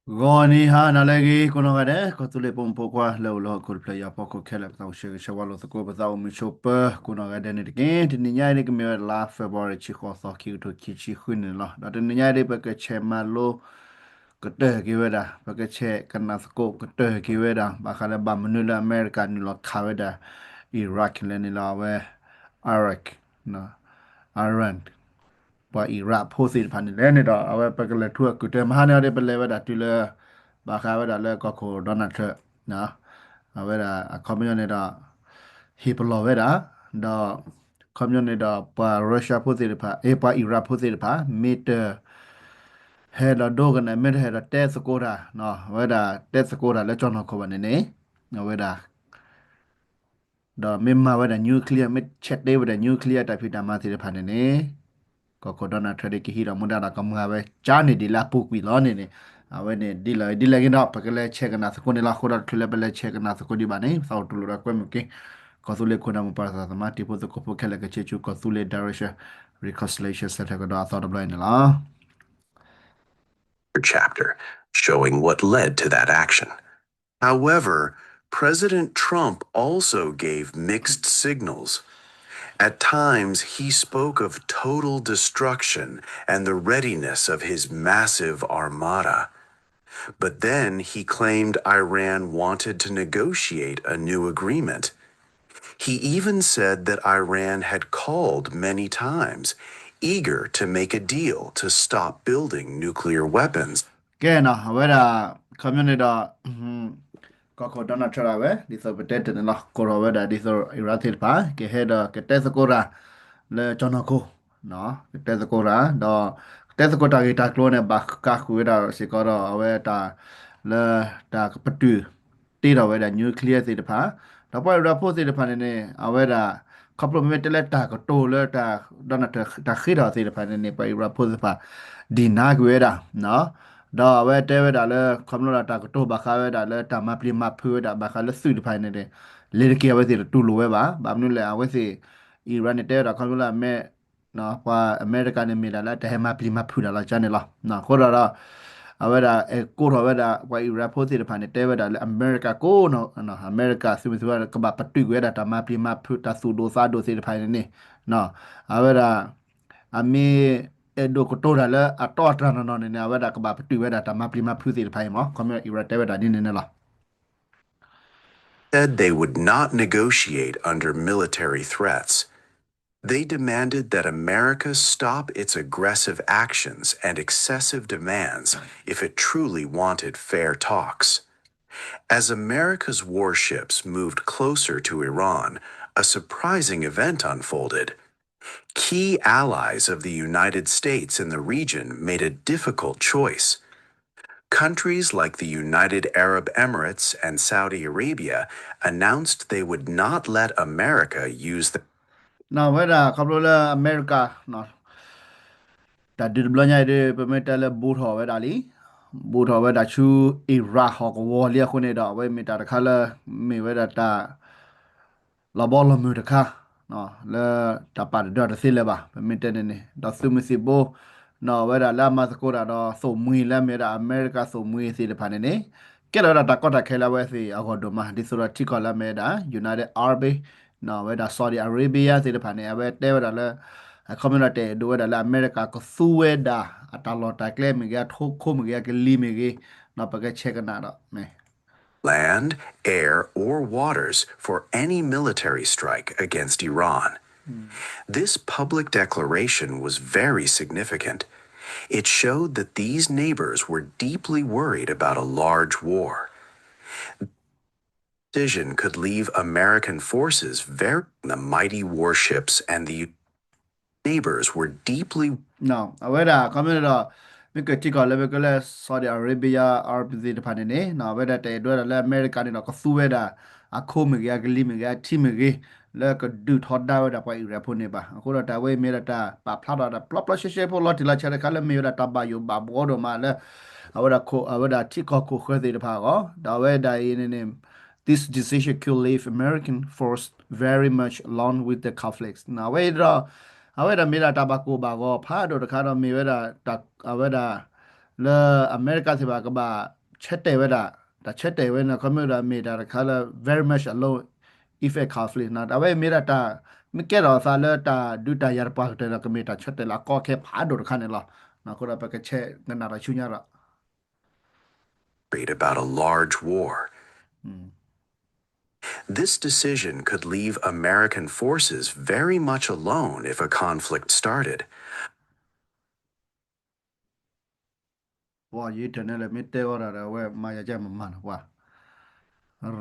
ဂီၤနံၤဟါနၤလၢအဂ့ၤ ကိးနီၢ်ဂၤဒဲး ကီၢ်သူလ့ၤပိာ်မုၣ်ဖိခွါလၢအိၣ်လၢဟီၣ်ခိၣ်တဖျၢၣ်အံၤအဖီခိၣ်ခဲလၢာ် ပသးအိၣ်ဆၢဂ့ၤဆၢဝါလိာ်သကိး ပသးအိၣ်မုာ်ဆိးပၢၤ ကိးနီၢ်ဂၤဒဲးန့ၣ်တက့ၢ်. တနံၤညါအံၤန့ၣ် ကမ့ၢ်ဝဲဒၣ်လါ February တဆံဃိးသီ ခံကထိခံဆံဃုန့ၣ်လီၤ. ဒီးတနံၤညါအံၤ ပကဆဲးမၤလိ ကတၢၢ်က့ၤဝဲဒၣ် ပကဆဲးကနၣ်သကိးကတၢၢ်က့ၤဝဲဒၣ် ဘၣ်ဃးလၢဘၣ်မနုၤလၢအမဲရကၤနုာ်လီၤခးဝဲဒၣ် Iraq လဲၣ်န့ၣ်လီၤ. အဝဲ Iraq န့ၣ် Iran ပှၤအံၤရးဖိသ့ၣ်တဖၣ်န့ၣ်လဲၣ်န့ၣ်ဒီး အဝဲပကလဲၤထူအကုၢ်တၢၢ်မဟါန့ၣ်အီၤဒီး ပလဲၤဝဲဒၣ်တုၤလၢ ဘၣ်ဃးဝဲဒၣ်လၢကီၢ်ခိၣ် Donald Trump အဝဲဒၣ်အခီပညီန့ၣ်ဒီး ဟ့ၣ်ပလီၢ်ဝဲဒၣ် ဒီး ခီပညီန့ၣ်ဒီး ပှၤ Russia ဖိသ့ၣ်တဖၣ် အ့ ပှၤအံၤရးဖိသ့ၣ်တဖၣ် မ့ၢ်တ ဟဲဒီးဒိကနၣ် မ့ၢ်တဟဲဒီးတဲသကိးတၢ် အဝဲဒၣ်တဲသကိးတၢ်လၢကၠီၣ်နီၢ်ခိၣ်ဘၣ်န့ၣ်န့ၣ် အဝဲဒၣ် ဒီးမ့ၢ်မၤဝဲဒၣ် nuclear မ့ၢ်ဆဲးတ့ဝဲဒၣ် nuclear တၢ်ဖံးတၢ်မၤသ့ၣ်တဖၣ်န့ၣ်န့ၣ် ကီၢ်ခိၣ် Donald Trump ဒ်ကဟံးဒီးမူဒါဒီးကမၤဝဲကၠါန့ၣ်ဒ်လၢအပူၤကွံာ်လီၤန့ၣ်န့ၣ် အဝဲန့ၣ်ဒ်လဲၣ်ဒ်လဲၣ်ဂ့ၤဒီး ပကလဲၤဆဲးကနၣ်သကိးန့ၣ်လီၤ. အဃိဒီးတချုးလၢပလဲၤဆဲးကနၣ်သကိးဒံးဘၣ်န့ၣ် ပသးအိၣ်တူၢ်လိာ်ဒီးကွဲမုာ်က့ၤ ကီၢ်သူလ့ၤခိၣ်နၢ်မိၢ်ပၢ်သးသမါတံၤဖိသကိးဖိခဲလၢာ် ကဆ့ဆူကီၢ်သူလ့ၤ Direction Reconciliation Center ကဒီးအသီတဘျီအံၤန့ၣ်လီၤ. Chapter, showing what led to that action. However, President Trump also gave mixed signals. At times, he spoke of total destruction and the readiness of his massive armada. But then he claimed Iran wanted to negotiate a new agreement. He even said that Iran had called many times, eager to make a deal to stop building nuclear weapons. ကဲနီၤ အဝဲဒၣ် ခီပညီန့ၣ်ဒီး ကီၢ်ခိၣ် Donald Trump ဒၣ်ဝဲ ဒ်သိးပတဲတန့ၣ်လီၤ ကိးထီၣ်ဝဲဒၣ်ဒ်သိး Iran သ့ၣ်တဖၣ် ကဟဲဒီးကတဲသကိးတၢ် လၢကၠီၣ်နီၢ်ခိၣ် ကတဲသကိးတၢ် ဒီး ကတဲသကိးတၢ်ဂ့ၢ်တၢ်ကျိၤန့ၣ် ဘၣ်ဃးဃုာ်ဝဲဒၣ်စ့ၢ်ကီးဒီး အဝဲတၢ် လၢတၢ်ကပတုာ် တ့ထီၣ်ဝဲဒၣ် nuclear သ့ၣ်တဖၣ် ဒီးပှၤအံၤရးဖိသ့ၣ်တဖၣ်န့ၣ်န့ၣ် အဝဲဒၣ် ခီဖျိမ့မ့ၢ်တဲလၢတၢ်ကတိၤလၢတၢ် Donald Trump တၢ်ဃ့ထီၣ်သ့ၣ်တဖၣ်န့ၣ်န့ၣ် ပှၤအံၤရးဖိသ့ၣ်တဖၣ် deny ကွံာ်ဝဲဒၣ် ဒီးအဝဲတဲဝဲဒၣ်လၢ ခီဖျိလၢတၢ်ကတိၤဘၣ်ဃးဝဲဒၣ်လၢတၢ်မၤပျံၤမၤဖုးဝဲဒၣ် ဘၣ်ဃးလၢသုးတဖၣ်န့ၣ်န့ၣ် လ့ၤတက့ၢ်အဝဲသ့ၣ်တတူၢ်လိာ်ဝဲဘၣ် ဘၣ်မနုၤလဲၣ် အဝဲသ့ၣ် Iran န့ၣ်တဲဝဲဒၣ်ခီဖျိလၢအမဲ ပှၤအမဲရကၤန့ၣ်မ့ၢ်ဒၣ်လၢတဟဲမၤပျံၤမၤဖုးတၢ်လီၤကန့ၣ်လီၤ. အဃိဒီး အဝဲဒၣ်အဲၣ်ကိးထီၣ်ဝဲဒၣ် ပှၤအံၤရးဖိသ့ၣ်တဖၣ်န့ၣ် တဲဝဲဒၣ်လၢအမဲရကၤကိးနီၢ် အမဲရကၤသုးမုၢ်သံၣ်ဘိကဘၣ်ပတုာ်ကွံာ်ဝဲဒၣ်တၢ်မၤပျံၤမၤဖုးတၢ်သူၣ်ဒိၣ်သးဒိၣ်သ့ၣ်တဖၣ်န့ၣ်န့ၣ် အဝဲဒၣ် အမ့ၢ်အဲၣ်ဒိးကတိၤတၢ်လၢအတီအတြၢ်နီၢ်နီၢ်န့ၣ်န့ၣ် အဝဲဒၣ်ကဘၣ်ပတုာ်ဝဲဒၣ်တၢ်မၤပျံၤမၤဖုးသ့ၣ်တဖၣ်အံၤမ့ၢ် ခီဖျိ Iran တဲဝဲဒၣ်ဒ်န့ၣ်န့ၣ်လီၤ. Said they would not negotiate under military threats. They demanded that America stop its aggressive actions and excessive demands if it truly wanted fair talks. As America's warships moved closer to Iran, a surprising event unfolded. Key allies of the United States in the region made a difficult choice. Countries like the United Arab Emirates and Saudi Arabia announced they would not let America use the နီၢ်ဝဲဒၣ်ခီဖျိလၢအမဲရကၤ တၢ်ဒုးတဘျီညါအံၤဒီး ပမ့ၢ်တဲလၢဘူးထီၣ်ဝဲဒၣ်လံ ဘူးထီၣ်ဝဲဒၣ်ဆူ Iraq ဟီၣ်ကဝီၤလံအဃိန့ၣ်ဒီး အဝဲမ့ၢ်တၢ်တခါလၢ မ့ၢ်ဝဲဒၣ်တၢ် လီၤဘီလီၤမုၢ်တခါ လၢတၢ်ပာ်တဒၢတသ့လၢၤဘၣ် ပမ့ၢ်တဲန့ၣ်န့ၣ် ဒီးသုးမုၢ်သံၣ်ဘိ နီၢ်ဝဲဒၣ်လၢအမၤသကိးတၢ်ဒီးသိၣ်မှံၤလၢအမ့ၢ်ဝဲဒၣ်အမဲရကၤသိၣ်မှံၤသ့ၣ်တဖၣ်န့ၣ်န့ၣ် ကဲထီၣ်ဝဲဒၣ်တၢ်ကီတၢ်ခဲလၢအဝဲသ့ၣ်အဂီၢ်ဒိၣ်မး ဒ်သိးဒီးထံကီၢ်လၢအမ့ၢ်ဝဲဒၣ် United Arab နီၢ်ဝဲဒၣ် Saudi Arabia သ့ၣ်တဖၣ်န့ၣ် အဝဲတဲဝဲဒၣ်လၢ အခီပညီဒီးတအဲၣ်ဒိးဝဲဒၣ်လၢအမဲရကၤကသူဝဲဒၣ် အတၢ်လီၢ်တၢ်ကျဲမ့ၢ်ဂ့ၤ အထိခိၣ်မ့ၢ်ဂ့ၤအကလံၤမ့ၢ်ဂ့ၤ နီၢ်ပကဆဲးကနၣ်ဒီး land, air, or waters for any military strike against Iran. This public declaration was very significant. It showed that these neighbors were deeply worried about a large war. Decision could leave American forces very the mighty warships and the neighbors were deeply အဝဲဒၣ် ခီမ့ၢ်ဒီး မ့ၢ်ကထံကီၢ်လၢမ့ၢ်ကလၢ Saudi Arabia Arab သ့ၣ်တဖၣ်န့ၣ်န့ၣ် အဝဲဒၣ်တအဲၣ်ဒိးဝဲဒၣ်လၢအမဲရကၤန့ၣ်ဒီးကသူဝဲဒၣ် အခိၣ်မ့ၢ်ဂ့ၤ အကလံၤမ့ၢ်ဂ့ၤ အထံမ့ၢ်ဂ့ၤ လၢကဒုးထီဒါဝဲဒၣ်ပှၤအံၣ်ရၣ်ဖိန့ၣ်ဘၣ်. အဃိဒီးတၢ်ဝဲအံၤမ့ၢ်ဝဲဒၣ်တၢ်ပာ်ဖျါထီၣ်တၢ်ပျီပျီရှဲရှဲဖိလီၤတံၢ်လီၤဆဲးတခါလၢမ့ၢ်ဝဲဒၣ်တၢ်ဘၣ်ယိၣ်ဘၣ်ဘှီဒိၣ်မးလၢ အဝဲဒၣ်ခိၣ် အဝဲဒၣ်ထံကီၢ်ခိၣ်ဃၢၤသ့ၣ်တဖၣ်အဂီၢ် ဒီးအဝဲဒၣ်အံၤန့ၣ်န့ၣ် This decision could leave American force very much alone with the conflict. အဝဲအံၤဒီး အဝဲဒၣ်မ့ၢ်ဒၣ်တၢ်ဘၣ်ကိၢ်ဘၣ်ဂီၤဖးဒိၣ်တခါဒီးမ့ၢ်ဝဲဒၣ် အဝဲဒၣ် လၢအမဲရကၤသ့ၣ်တဖၣ်ကဘၣ်ဆၢတဲာ်ဝဲဒၣ်, တၢ်ဆၢတဲာ်ဝဲန့ၣ် ခီဖျိဒီးမ့ၢ်တၢ်တခါလၢ very much alone if a conflict အဝဲမ့ၢ်ဒၣ်တၢ် မ့ၢ်ကဲထီၣ်အသးလၢတၢ်ဒုးတၢ်ယၤတပှၢ်ကတၢၢ်ဒီး ကမ့ၢ်တၢ်ဆၢတဲာ်လၢအကီအခဲဖးဒိၣ်တခါန့ၣ်လီၤ. အဃိဒီးပကဆဲးကနၣ်ဒီးဆူညါဒီး worried about a large war. This decision could leave American forces very much alone if a conflict started. ပှၤ internet လၢမ့ၢ်တဲဝဲဒၣ်ဒီး အဝဲမၤယၤကမမၤနီၤ ပှၤ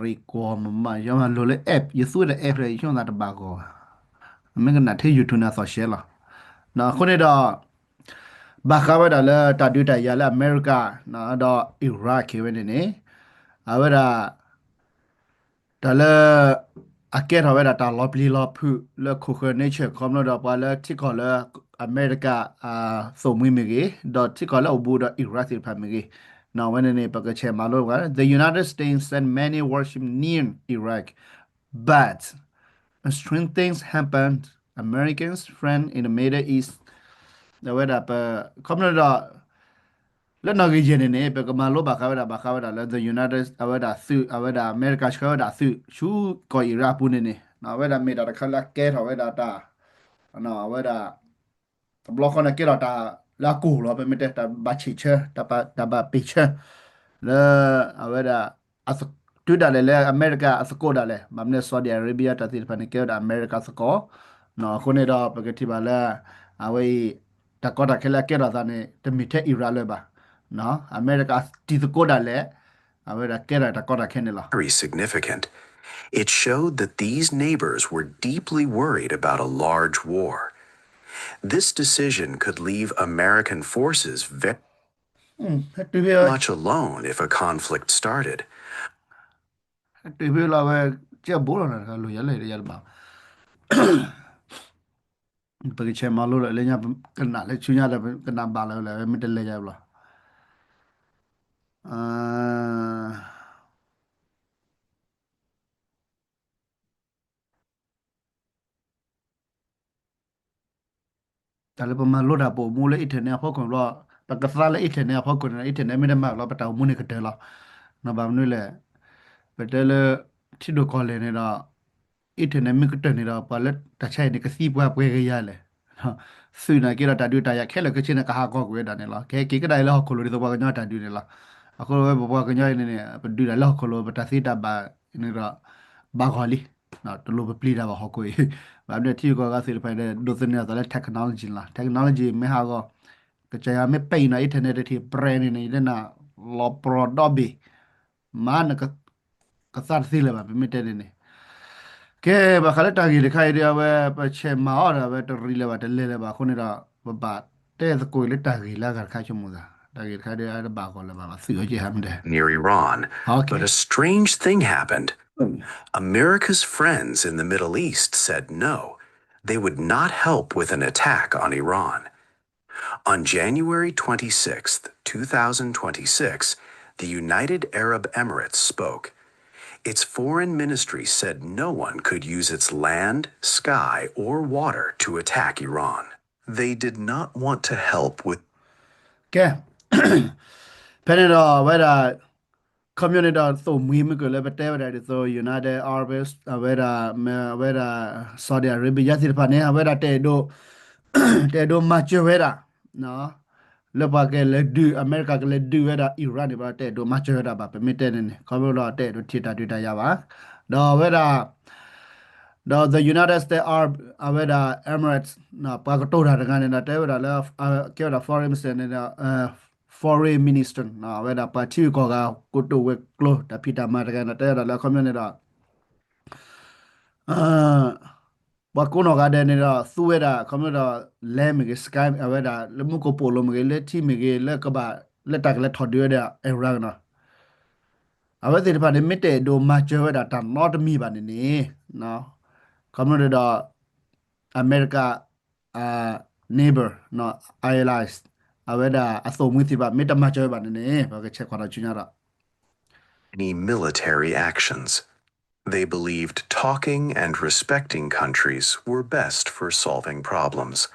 record မမၤ ယမၤလိၤလၢ app ယသူဝဲဒီး app လၢယဆိကမိၣ်သးတဘၣ်ဂီၢ်ဘၣ်, မ့ၢ်ကနၣ်ထဲ YouTube န့ၣ်အသီၣ်ရှဲလီၤ. အဃိန့ၣ်ဒီး ဘၣ်ဃးဝဲဒၣ်လၢတၢ်ဒုးတၢ်ယၤလၢအမဲရကၤ ဒီး Iraq ဝဲန့ၣ်န့ၣ် အဝဲဒၣ် တၢ်လၢ အကဲထီၣ်ဝဲဒၣ်တၢ်လီၤပျံၤလီၤဖုးလၢခိၣ်ဃၢၤ nature ခီဖျိဒီးပှၤလၢထံကီၢ်လၢအမဲရကၤ သိၣ်မှံမ့ၢ်ဂ့ၤ, ဒီးထံကီၢ်လၢအိၣ်ဘူးဒီး Iraq သ့ၣ်တဖၣ်မ့ၢ်ဂ့ၤ, အဝဲန့ၣ်န့ၣ် ပကဆဲးမၤလိပှၤ The United States sent many warships near Iraq, but strange things happened. Americans' friend in the Middle East အဝဲဒၣ်ပ ခီဖျိဒီး လၢနီၣ်ဂံၢ်ယဲၢ်န့ၣ်န့ၣ် ပကမၤလိဘၣ်ဃးဝဲဒၣ် ဘၣ်ဃးဝဲဒၣ်လၢ the United အဝဲဒၣ်သုး အဝဲဒၣ်အမဲရကၤဆှၢဝဲဒၣ်သုး ဆူကီၢ်အံၤရၣ်အပူၤန့ၣ်န့ၣ် အဝဲဒၣ်မ့ၢ်တၢ်တခါလၢအကဲထီၣ်ဝဲဒၣ်တၢ် အဝဲဒၣ် တဘျီဃီန့ၣ်ကဲထီၣ်တၢ်လၢအကိၢ်လီၤ ပမ့ၢ်တဲ တၢ်ဘၣ်ဆံးဆၢ တၢ်ဘၣ်ပ့ၤဆၢ လၢ အဝဲဒၣ် တုၤဒၣ်လဲာ်လၢအမဲရကၤအသကိးဒၣ်လဲာ် ဘၣ်မနုၤ Saudi Arabia တၢ်သ့ၣ်တဖၣ်န့ၣ် ကဲဝဲဒၣ်အမဲရကၤသကိး, အဃိန့ၣ်ဒီး ပကထံၣ်ဘၣ်လၢ အဝဲအံၤ တၢ်ကီတၢ်ခဲလၢအကဲထီၣ်သးန့ၣ် တမ့ၢ်ထဲ Iraq လၢၤဘၣ်, အမဲရကၤတံၤသကိးဒၣ်လဲာ် အဝဲဒၣ်ကဲထီၣ်တၢ်ကီတၢ်ခဲန့ၣ်လီၤ. Very significant. It showed that these neighbors were deeply worried about a large war. This decision could leave American forces very တုၤဖဲ much alone if a conflict started. တုၤဖဲလီၤဝဲ ကဲဘိလီၤနၤ တခါလိၣ်ယၤလၢယတဘၣ် ပကဆဲးမၤလိလၢညါ ကနၣ်လၢဆူညါဒီး ကနၣ်ဘၣ်လၢၤလၢ မ့ၢ်တလဲၤယၤဘၣ်လီၤ. တၢ်လၢပမၤလိတၢ်ပအိၣ်မူလၢ internet အဖီခိၣ်ဘျီ, ပကသါလၢ internet အဖီခိၣ်န့ၣ်ဒီး internet မ့ၢ်တမၤလီၤ ပတၢ်အိၣ်မူန့ၣ်ကတၢၢ်လီၤ. ဘၣ်မနုၤလဲၣ်, ပတဲလၢ ထံဒိၣ်ကီၢ်လဲၢ်န့ၣ်ဒီး internet မ့ၢ်ကတၢၢ်န့ၣ်ဒီး ပှၤလၢတၢ်ဆါဟံၣ်န့ၣ် ကသံပှၤပှဲၤကယၤလဲၣ်. သုးန့ၣ်က့ဒီးတၢ်ဒုးတၢ်ယၤခဲလၢာ်ခဲဆ့န့ၣ် ကဟးဂီၤကွံာ်ဝဲဒၣ်န့ၣ်လီၤ. ကဟဲက့ၤကဒါအံၤလၢဟီၣ်ခိၣ်လိၤဒ်သိးပှၤကညီတၢ်ဒုးန့ၣ်လီၤ. အဃိဝဲပပှၤကညီအံၤန့ၣ်န့ၣ် ပဒုးတၢ်လၢဟီၣ်ခိၣ်လိၤ ပတၢ်သံတၢ်ဘၣ်န့ၣ်ဒီး ဘၣ်ဂီၤလံ. တလိၣ်ပပျံၤတၢ်ဘၣ်ဟီၣ်ခိၣ်အံၤ, ဘၣ်မနုၤထံဂုၤကီၢ်ဂၤသ့ၣ်တဖၣ်န့ၣ် ဒိးသန့ၤအသးလၢ technology န့ၣ်လီၤ. Technology မ့ၢ်ဟးဂီၤ ကစၢ်ယွၤမ့ၢ်ပဲာ်အံၤနီၤ internet တထံၣ်ပြဲၤန့ၣ်န့ၣ် ယတဲနၤ လီၤပြီဒီဘ့ၣ် မၤနကသါတသ့လၢၤဘၣ် ပမ့ၢ်တဲန့ၣ်န့ၣ်. ကဲ ဘၣ်ဃးလၢတၢ်ဂ့ၢ်တခါအံၤဒီး အဝဲ ပဆဲးမၤအီၤဒီး အဝဲတရံးလၢၤဘၣ် တလဲၤလၢၤဘၣ်အဃိန့ၣ်ဒီး ပဘၣ်တဲသကိးအံၤလၢတၢ်ဂ့ၢ်လၢအဂၤတခါဆိကမိၣ်သး တၢ်ဂ့ၢ်တခါဒီး တဘၣ်ဂီၤလၢၤဘၣ် ဘၣ်သုးအီၤက့ၤဟးမ့ၢ်တဲ near Iran, but a strange thing happened. America's friends in the Middle East said no, they would not help with an attack on Iran. On January twenty-sixth, two thousand twenty-six, the United Arab Emirates spoke. Its foreign ministry said no one could use its land, sky, or water to attack Iran. They did not want to help with ကဲ ဖဲန့ၣ်ဒီး အဝဲဒၣ် ခီပညီန့ၣ်ဒီး သိၣ်မှံမ့ၢ်ကၢၢ်လၢပတဲဝဲဒၣ်ဒ်သိး United Arab အဝဲဒၣ် အဝဲဒၣ် Saudi Arabia သ့ၣ်တဖၣ်န့ၣ် အဝဲဒၣ်တအဲၣ်ဒိး တအဲၣ်ဒိးမၤစၢၤဝဲဒၣ် လၢပှၤကလဲၤဒုး အမဲရကၤကလဲၤဒုးဝဲဒၣ် Iran န့ၣ် ပှၤတအဲၣ်ဒိးမၤစၢၤဝဲဒၣ်ဘၣ် ပမ့ၢ်တဲန့ၣ်န့ၣ် ခီဖျိလၢတအဲၣ်ဒိးထံၣ်တၢ်ဒုးတၢ်ယၤဘၣ် ဒီးအဝဲဒၣ် ဒီး the United States Arab အဝဲဒၣ် Emirates ပှၤကတိၤတၢ်တဂၤန့ၣ်ဒီး တဲဝဲဒၣ်လၢ ကဲဝဲဒၣ် foreign minister န့ၣ်ဒီး foreign minister အဝဲဒၣ်ပှၤထံဂုၤကီၢ်ဂၤ ကတိၤဝဲၤကျိၤ တၢ်ဖံးတၢ်မၤတဂၤန့ၣ်ဒီး တဲဝဲဒၣ်လၢအခီပညီန့ၣ်ဒီး ပှၤကိးနီၢ်ဂၤဒဲးန့ၣ်ဒီး သူဝဲဒၣ် ခီဖျိဒီး land မ့ၢ်ဂ့ၤ sky အဝဲဒၣ် လၢမူကပိာ်လိၤမ့ၢ်ဂ့ၤ လၢထံမ့ၢ်ဂ့ၤ လၢကဘၣ် လၢတၢ်ကလဲၤထီၣ်ဒုးဝဲဒၣ် Iran နီၤ အဝဲသ့ၣ်တဖၣ်န့ၣ် မ့ၢ်တအဲၣ်ဒိးမၤစၢၤဝဲဒၣ်တၢ်နီတမံၤဘၣ်န့ၣ်န့ၣ် ခီဖျိဒီး အမဲရကၤ neighbor allies အဝဲဒၣ်အသိၣ်မှံသ့ၣ်တဖၣ် မ့ၢ်တမၤစၢၤဝဲဘၣ်န့ၣ်န့ၣ် ပကဆဲးကွၢ်ဒီးဆူညါဒီး any military actions. They believed talking and respecting countries were best for solving problems.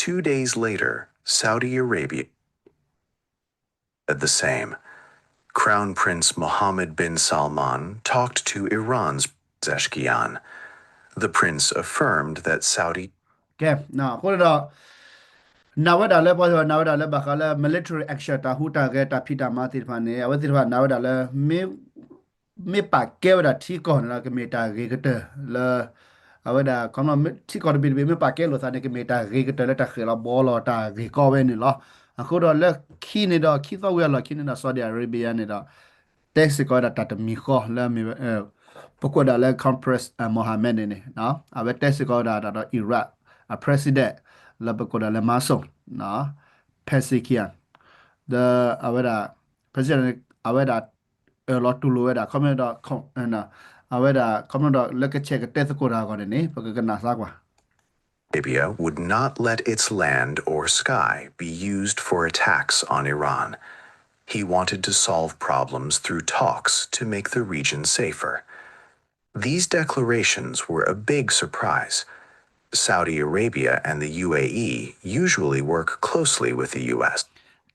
Two days later, Saudi Arabia said the same. Crown Prince Mohammed bin Salman talked to Iran's Pezeshkian. The prince affirmed that Saudi ကဲ, အဃိဒီး နာ်ဝဲဒၣ်လၢ ပှၤသ့ၣ်တဖၣ်နာ်ဝဲဒၣ်လၢဘၣ်ဃးလၢ military action တၢ်ဟူးတၢ်ဂဲၤတၢ်ဖံးတၢ်မၤသ့ၣ်တဖၣ်န့ၣ် အဝဲသ့ၣ်တဖၣ်နာ်ဝဲဒၣ်လၢ မ့ၢ် မ့ၢ်ပာ်ကဲဝဲဒၣ်ထံကီၢ်န့ၣ်ဒီး ကမ့ၢ်တၢ်ဂ့ၤကတၢၢ်လၢ အဝဲဒၣ် ထံကီၢ်တဘ့ၣ်တဘ့ၣ်မ့ၢ်ပာ်ကဲလိာ်သးန့ၣ် ကမ့ၢ်တၢ်ဂ့ၤကတၢၢ်လၢတၢ်ဃဲၤလီၤဘှီလီၤတၢ်ဂ့ၢ်ကီဝဲန့ၣ်လီၤ. အဃိဒီးလၢခံန့ၣ်ဒီး ခံသီဝံၤအလီၢ်ခံန့ၣ်ဒီး Saudi Arabia န့ၣ်ဒီး တဲစ့ၢ်ကီးဝဲဒၣ်တၢ်တမံၤဃီလၢမ့ၢ်ဝဲ ပကွဲးဒၣ်လၢ Crown Prince Mohammed န့ၣ်န့ၣ် အဝဲတဲစ့ၢ်ကီးဝဲဒၣ်ဒီး Iraq အ president လၢပကွဲးဒၣ်လၢ Masoud Pezeshkian ဒီးအဝဲဒၣ် president အဝဲဒၣ် အၢၣ်လီၤတူၢ်လိာ်ဝဲဒၣ် ခီမ့ၢ်ဒီး အဝဲဒၣ် ခီမ့ၢ်ဒီးလၢကဆဲးကတဲသကိးတၢ်အဂီၢ်န့ၣ်န့ၣ် ပကကနၣ်စၢ်ကွၢ် Arabia would not let its land or sky be used for attacks on Iran. He wanted to solve problems through talks to make the region safer. These declarations were a big surprise. Saudi Arabia and the U A E usually work closely with the U S.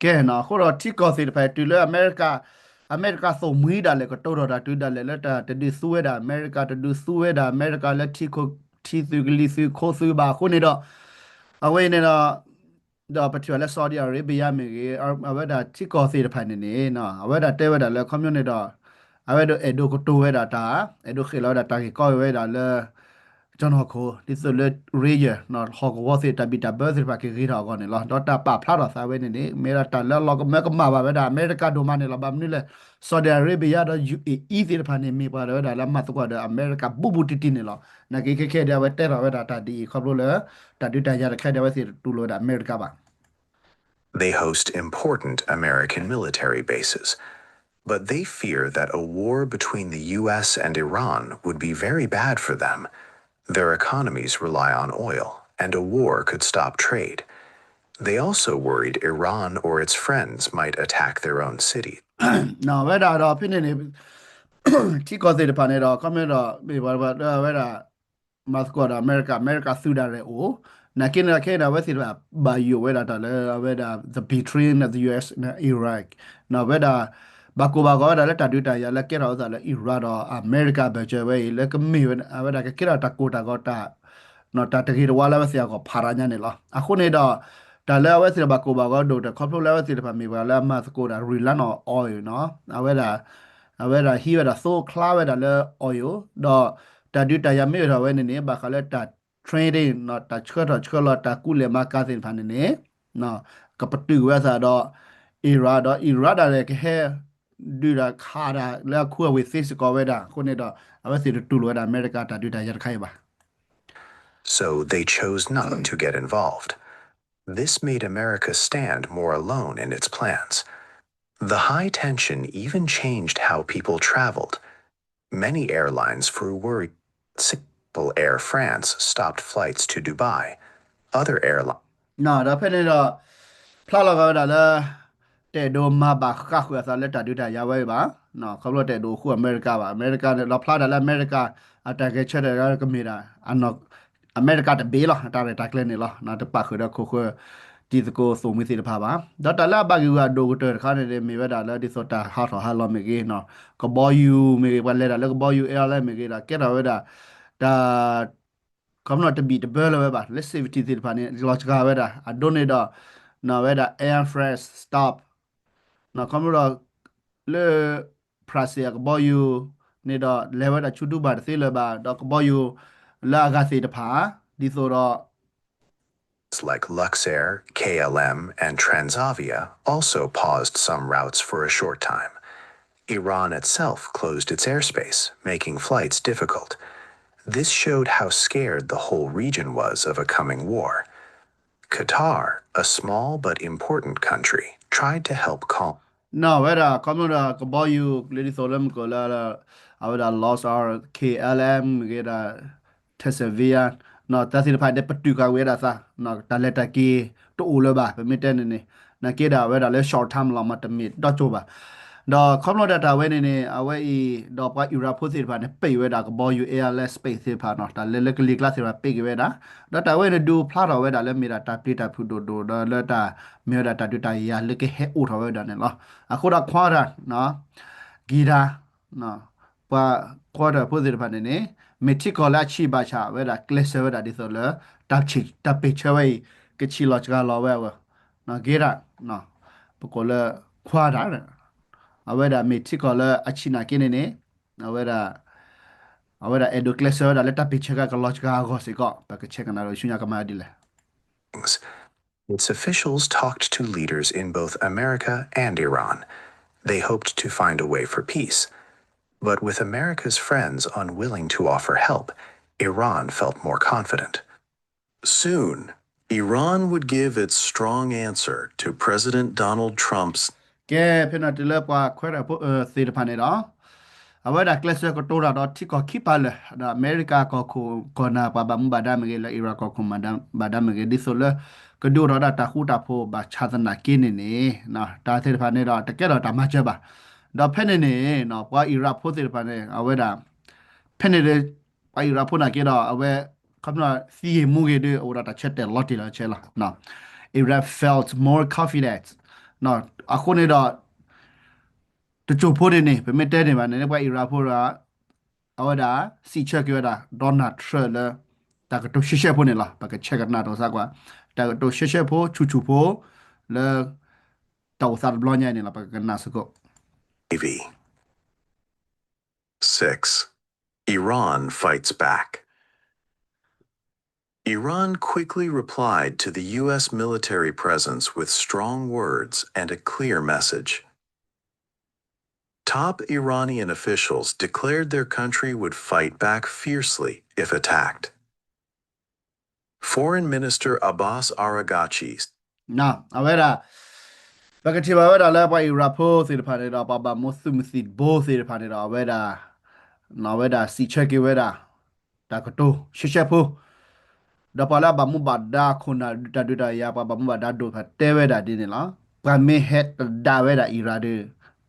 ကဲနီၤ အဃိဒီးထံကီၢ်သ့ၣ်တဖၣ်တုၤလၢအမဲရကၤ အမဲရကၤသိၣ်မှံဒၣ်လဲာ် ကတိၤထီၣ်တၢ်တုၤဒၣ်လဲာ်လၢတၢ်တဒုးသူဝဲဒၣ်အမဲရကၤ တဒုးသူဝဲဒၣ်အမဲရကၤလၢထံသုးကလံၤသုးခိသုးဘၣ်အဃိန့ၣ်ဒီး အဝဲအံၤန့ၣ်ဒီး ဒီးပထံၣ်ဘၣ်လၢ Saudi Arabia မ့ၢ်ဂ့ၤ အဝဲဒၣ်ထံကီၢ်သ့ၣ်တဖၣ်န့ၣ်န့ၣ် အဝဲဒၣ်တဲဝဲဒၣ်လၢခီဖျိန့ၣ်ဒီး အဝဲဒၣ်အဲၣ်ဒိးကတိၤဝဲဒၣ်တၢ် အဲၣ်ဒိးဃဲးလီၤဝဲဒၣ်တၢ်ဂ့ၢ်ကီဝဲဒၣ်လၢ ကၠီနီၢ်ခိ ဒ်သိးလၢ region ဟီၣ်ကဝီၤသ့ၣ်တၢ်ဘံၣ်တၢ်ဘၢသ့ၣ်တဖၣ်ကဂ့ၤထီၣ်အဂီၢ်န့ၣ်လီၤ. ဒီးတၢ်ပာ်ဖျါထီၣ်သးဝဲန့ၣ်န့ၣ် မ့ၢ်ဝဲဒၣ်တၢ်လၢအလီၤကမၢကမၣ်ဘၣ်ဝဲဒၣ်အမဲရကၤဒိၣ်မးန့ၣ်လီၤ. ဘၣ်မနုၤလဲၣ် Saudi Arabia ဒီး U A E သ့ၣ်တဖၣ်န့ၣ် မ့ၢ်ပှၤလၢဝဲဒၣ်လၢမၤသကိးဒီးအမဲရကၤဘူးဘူးတံၢ်တံၢ်န့ၣ်လီၤ. နာ်က့ခဲခဲဒီး အဝဲတဲထီၣ်ဝဲဒၣ်တၢ်ဒ်အံၤ ခီဖျိလၢ တၢ်ဒုးတၢ်ယၤတခါဒီး အဝဲသ့ၣ်တတူၢ်လိာ်ဝဲဒၣ်အမဲရကၤဘၣ် They host important American military bases, but they fear that a war between the U S and Iran would be very bad for them. Their economies rely on oil, and a war could stop trade. They also worried Iran or its friends might attack their own city. နီၢ်ဝဲဒၣ်ဒီးဖဲန့ၣ်န့ၣ် ထံကီၢ်သ့ၣ်တဖၣ်န့ၣ်ဒီး ခီမ့ၢ်ဒီး မ့ၢ်ပှၤဝဲဒၣ် မၤသကိးဒီးအမဲရကၤ အမဲရကၤသုးဒၣ်ရဲၣ်အိၣ် နာ်က့န့ၣ်ဒီးခဲအံၤန့ၣ် အဝဲသ့ၣ်တဖၣ်ဘၣ်ယိၣ်ဝဲဒၣ်တၢ်လၢအဝဲဒၣ် the between the U S and Iraq နီၢ်ဝဲဒၣ် ဘၣ်ကိၢ်ဘၣ်ဂီၤဝဲဒၣ်လၢတၢ်ဒုးတၢ်ယၤလၢကဲထီၣ်အသးလၢ Iraq ဒီးအမဲရကၤဘၢၣ်စၢၤဝဲအံၤ လၢကမ့ၢ်ဝဲဒၣ် အဝဲဒၣ်ကကဲထီၣ်တၢ်ကိၢ်တၢ်ဂီၤတၢ် တၢ်တဂ့ၤတဝါလၢအဝဲသ့ၣ်အဂီၢ်ဖးရါညါန့ၣ်လီၤ. အဃိန့ၣ်ဒီး တၢ်လၢအဝဲသ့ၣ်တဖၣ်ဘၣ်ကိၢ်ဘၣ်ဂီၤဒိၣ်တၢ်ခီဖျိလၢအဝဲသ့ၣ်တဖၣ်မ့ၢ်ပှၤလၢအမၤသကိးဒီး rely on oil နီၢ် အဝဲဒၣ် အဝဲဒၣ်ဟံးဝဲဒၣ်သိချါဝဲဒၣ်လၢ oil ဒီးတၢ်ဒုးတၢ်ယၤမ့ၢ်အိၣ်ထီၣ်ဝဲန့ၣ်န့ၣ် ဘၣ်ဃးလၢတၢ် trading နီၢ် တၢ်ဆှၢထီၣ်ဆှၢလီၤတၢ်ကူလဲၢ်မၤကၤသ့ၣ်တဖၣ်န့ၣ်န့ၣ် ကပတုာ်ဝဲအသးဒီး Iraq ဒီး Iraq ဒၣ်လဲာ်ကဟဲ ဒုးတၢ်ခးတၢ်လၢအခူအဝ့ၢ်သ့စ့ၢ်ကီးဝဲဒၣ်အဃိန့ၣ်ဒီး အဝဲသ့ၣ်တတူၢ်လိာ်ဝဲဒၣ်အမဲရကၤတၢ်ဒုးတၢ်ယၤတခါအံၤဘၣ် So they chose not to get involved. This made America stand more alone in its plans. The high tension even changed how people traveled. Many airlines flew worried. Singapore Air France stopped flights to Dubai. Other airlines နီၢ် ဒီးဖဲန့ၣ်ဒီး ဖျါလီၤဂာ်ဝဲဒၣ်လၢ တအဲၣ်ဒိးမၤဘၣ်ဃၣ်ဃုာ်အသးလၢတၢ်ဒုးတၢ်ယၤဝဲအံၤဘၣ် ခီဖျိတအဲၣ်ဒိးဃူအမဲရကၤဘၣ် အမဲရကၤန့ၣ် လီၤဖျါဒၣ်လၢအမဲရကၤ အတၢ်ဂဲၤဆၢထၢၣ်ကမ့ၢ်ဒၣ် အမဲရကၤတဘ့ၣ်လီၤ အတၢ်ရဲၣ်တၢ်ကျဲၤန့ၣ်လီၤ တပာ်ဃုာ်ဒီးခိၣ်ဃၢၤ တံၤသကိးသိၣ်မှံၤသ့ၣ်တဖၣ်ဘၣ် ဒီးတၢ်လၢအဘၣ်ဂ့ၢ်ဂူာ်အဒိၣ်ကတၢၢ်တခါန့ၣ် မ့ၢ်ဝဲဒၣ်လၢဒ်သိးတၢ်ဟးထီၣ်ဟးလီၤမ့ၢ်ဂ့ၤ ကဘီယူၤမ့ၢ်ဂ့ၤ ပှၤလဲၤတၢ်လၢကဘီယူၤ airline မ့ၢ်ဂ့ၤဒီး ကဲထီၣ်ဝဲဒၣ် တၢ် ခီဖျိတဘံၣ်တဘၢလၢၤဝဲဘၣ် လၢ safety သ့ၣ်တဖၣ်န့ၣ် လီၤစှၤဝဲဒၣ် အဒိန့ၣ်ဒီး နီၢ်ဝဲဒၣ် Air France stop နီၢ် ခီဖျိဒီး လၢ France အကဘီယူၤန့ၣ်ဒီး လဲၤဝဲဒၣ်ဆူဒူဘၣ်တသ့လၢၤဘၣ် ဒီးကဘီယူၤလၢအဂၤသ့ၣ်တဖၣ် ဒ်သိးဒီး like Luxair, K L M, and Transavia also paused some routes for a short time. Iran itself closed its airspace, making flights difficult. This showed how scared the whole region was of a coming war. Qatar, a small but important country, tried to help calm နီၢ်ဝဲဒၣ် ခီဖျိဒီးကဘီယူၤ လၢဒ်သိးလၢမုၢ်ကီၢ်လၢ အဝဲဒၣ် Luxair, K L M မ့ၢ်ဂ့ၤဒၣ် Transavia နီၢ် တၢ်သ့ၣ်တဖၣ်န့ၣ် ပတုာ်ဃာ်ဝဲဒၣ်သး တၢ်လဲၤတၢ်က့ၤတအိၣ်လၢၤဘၣ် ပမ့ၢ်တဲန့ၣ်န့ၣ် နာ်က့ဒီးအဝဲဒၣ်လၢ short term လီၤမး တမ့ၢ်ဒီကၠိဘၣ် ဒီးခီဖျိဒၣ်တၢ်ဝဲန့ၣ်န့ၣ် အဝဲအံၤ ဒီးပှၤအံၤရၣ်ဖိသ့ၣ်တဖၣ်န့ၣ် ပ့ၢ်ဝဲဒၣ်ကဘီယူၤ air land space သ့ၣ်တဖၣ်နီၤ တၢ်လၢလၢကလံၤကျါသ့ၣ်တဖၣ်ပ့ၢ်က့ၤဝဲဒၣ် ဒီးတၢ်ဝဲန့ၣ် ဒုးဖျါထီၣ်ဝဲဒၣ်လၢမ့ၢ်ဒၣ်တၢ်ပျံၤတၢ်ဖုးဒိၣ်ဒိၣ် ဒီးလၢတၢ်မ့ၢ်ဝဲဒၣ်တၢ်ဒုးတၢ်ယၤလၢကဟဲအိၣ်ထီၣ်ဝဲဒၣ်န့ၣ်လီၤ. အဃိဒီး Qatar နီၤ ကံၤဒါ ပှၤ Qatar ဖိသ့ၣ်တဖၣ်န့ၣ်န့ၣ် မ့ၢ်ထံကီၢ်လၢအဆံးဘၣ်ဆၣ်ဝဲဒၣ် ကျဲးစၢးဝဲဒၣ်ဒ်သိးလၢ တၢ်ပ့ၢ်ဆၢဝဲအံၤ ကဆံးလီၤစှၤလီၤဝဲအဂီၢ် က့ၤဒၣ် ပကိးလၢ Qatar အဝဲဒၣ်မ့ၢ်ထံကီၢ်လၢအဆံးနာ်က့န့ၣ်န့ၣ် အဝဲဒၣ် အဝဲဒၣ်အဲၣ်ဒိးကျဲးစၢးဝဲဒၣ်လၢတၢ်ပ့ၢ်ဆၢကကလီၤစှၤအဂီၢ်စ့ၢ်ကီး ပကဆဲးကနၣ်ဒီးဆူညါကမၤဒ်လဲၣ် Its officials talked to leaders in both America and Iran. They hoped to find a way for peace. But with America's friends unwilling to offer help, Iran felt more confident. Soon, Iran would give its strong answer to President Donald Trump's ကဲ ဖဲန့ၣ်တုၤလၢပှၤ Qatar ဖိသ့ၣ်တဖၣ်န့ၣ်ဒီး အဝဲဒၣ်ကျဲးစၢးကတိၤတၢ်ဒီးထံကီၢ်ခံပၤလၢာ် ဒီးအမဲရကၤကီၢ်ခိၣ်ကီၢ်နၢ်ပှၤဘၣ်မူဘၣ်ဒါမ့ၢ်ဂ့ၤ လၢ Iran ကီၢ်ခိၣ်ဘၣ်ဒါမ့ၢ်ဂ့ၤ ဒ်သိးလၢ ကဒုးအိၣ်ထီၣ်ဒၣ်တၢ်ဃူတၢ်ဖိးဘၣ်ဆၣ်သနာ်က့န့ၣ်န့ၣ် တၢ်သ့ၣ်တဖၣ်န့ၣ်ဒီးတကဲထီၣ်တၢ်မၤစၢၤဘၣ်. ဒီးဖဲန့ၣ်န့ၣ် ပှၤအံၤရၣ်ဖိသ့ၣ်တဖၣ်န့ၣ် အဝဲဒၣ် ဖဲန့ၣ် ပှၤအံၤရၣ်ဖိနာ်က့ဒီး အဝဲ ခီဖျိသံဂ့ၤမူဂ့ၤဒီး အိၣ်ဒီးတၢ်ဆၢတဲာ်လီၤတံၢ်လီၤဆဲးလီၤ. Iran felt more confident အဃိန့ၣ်ဒီး တစိၢ်ဖိန့ၣ်န့ၣ် ပမ့ၢ်တဲန့ၣ်ဘၣ်န့ၣ် ပှၤအံၤရၣ်ဖိဒီး အဝဲဒၣ်စံးဆၢက့ၤဝဲဒၣ် Donald Trump လၢ တၢ်ကတိၤရှဲရှဲဖိန့ၣ်လီၤ. ပကဆဲးကနၣ်ဒီးစ့ၢ်ကီး တၢ်ကတိၤရှဲရှဲဖိဆူၣ်ဆူၣ်ဖိ လၢ တၢ်အိၣ်သးတဘျီညါအံၤန့ၣ်လီၤ. ပကကနၣ်စ့ၢ်ကီး Navy. Six. Iran fights back. Iran quickly replied to the U S military presence with strong words and a clear message. Top Iranian officials declared their country would fight back fiercely if attacked. Foreign Minister Abbas Araghchi အဝဲဒၣ် ပကထံၣ်ဘၣ်ဝဲဒၣ်လၢပှၤအံၤရၣ်ဖိသ့ၣ်တဖၣ်န့ၣ်ဒီး ပှၤဘၣ်မူသုးမုၢ်သံၣ်ဘိသ့ၣ်တဖၣ်န့ၣ်ဒီး အဝဲဒၣ် အဝဲဒၣ်စံးဆၢက့ၤဝဲဒၣ် တၢ်ကတိၤရှဲရှဲဖိ ဒီးပှၤလၢအဘၣ်မူဘၣ်ဒါခိၣ်နၢ်တၢ်ဒုးတၢ်ယၤ ပှၤဘၣ်မူဘၣ်ဒါဒိၣ်တဖၣ်တဲဝဲဒၣ်ဒ်န့ၣ်လီၤ. ပှၤမ့ၢ်ဟဲကဒါဝဲဒၣ်အံၤရၣ်ဒီး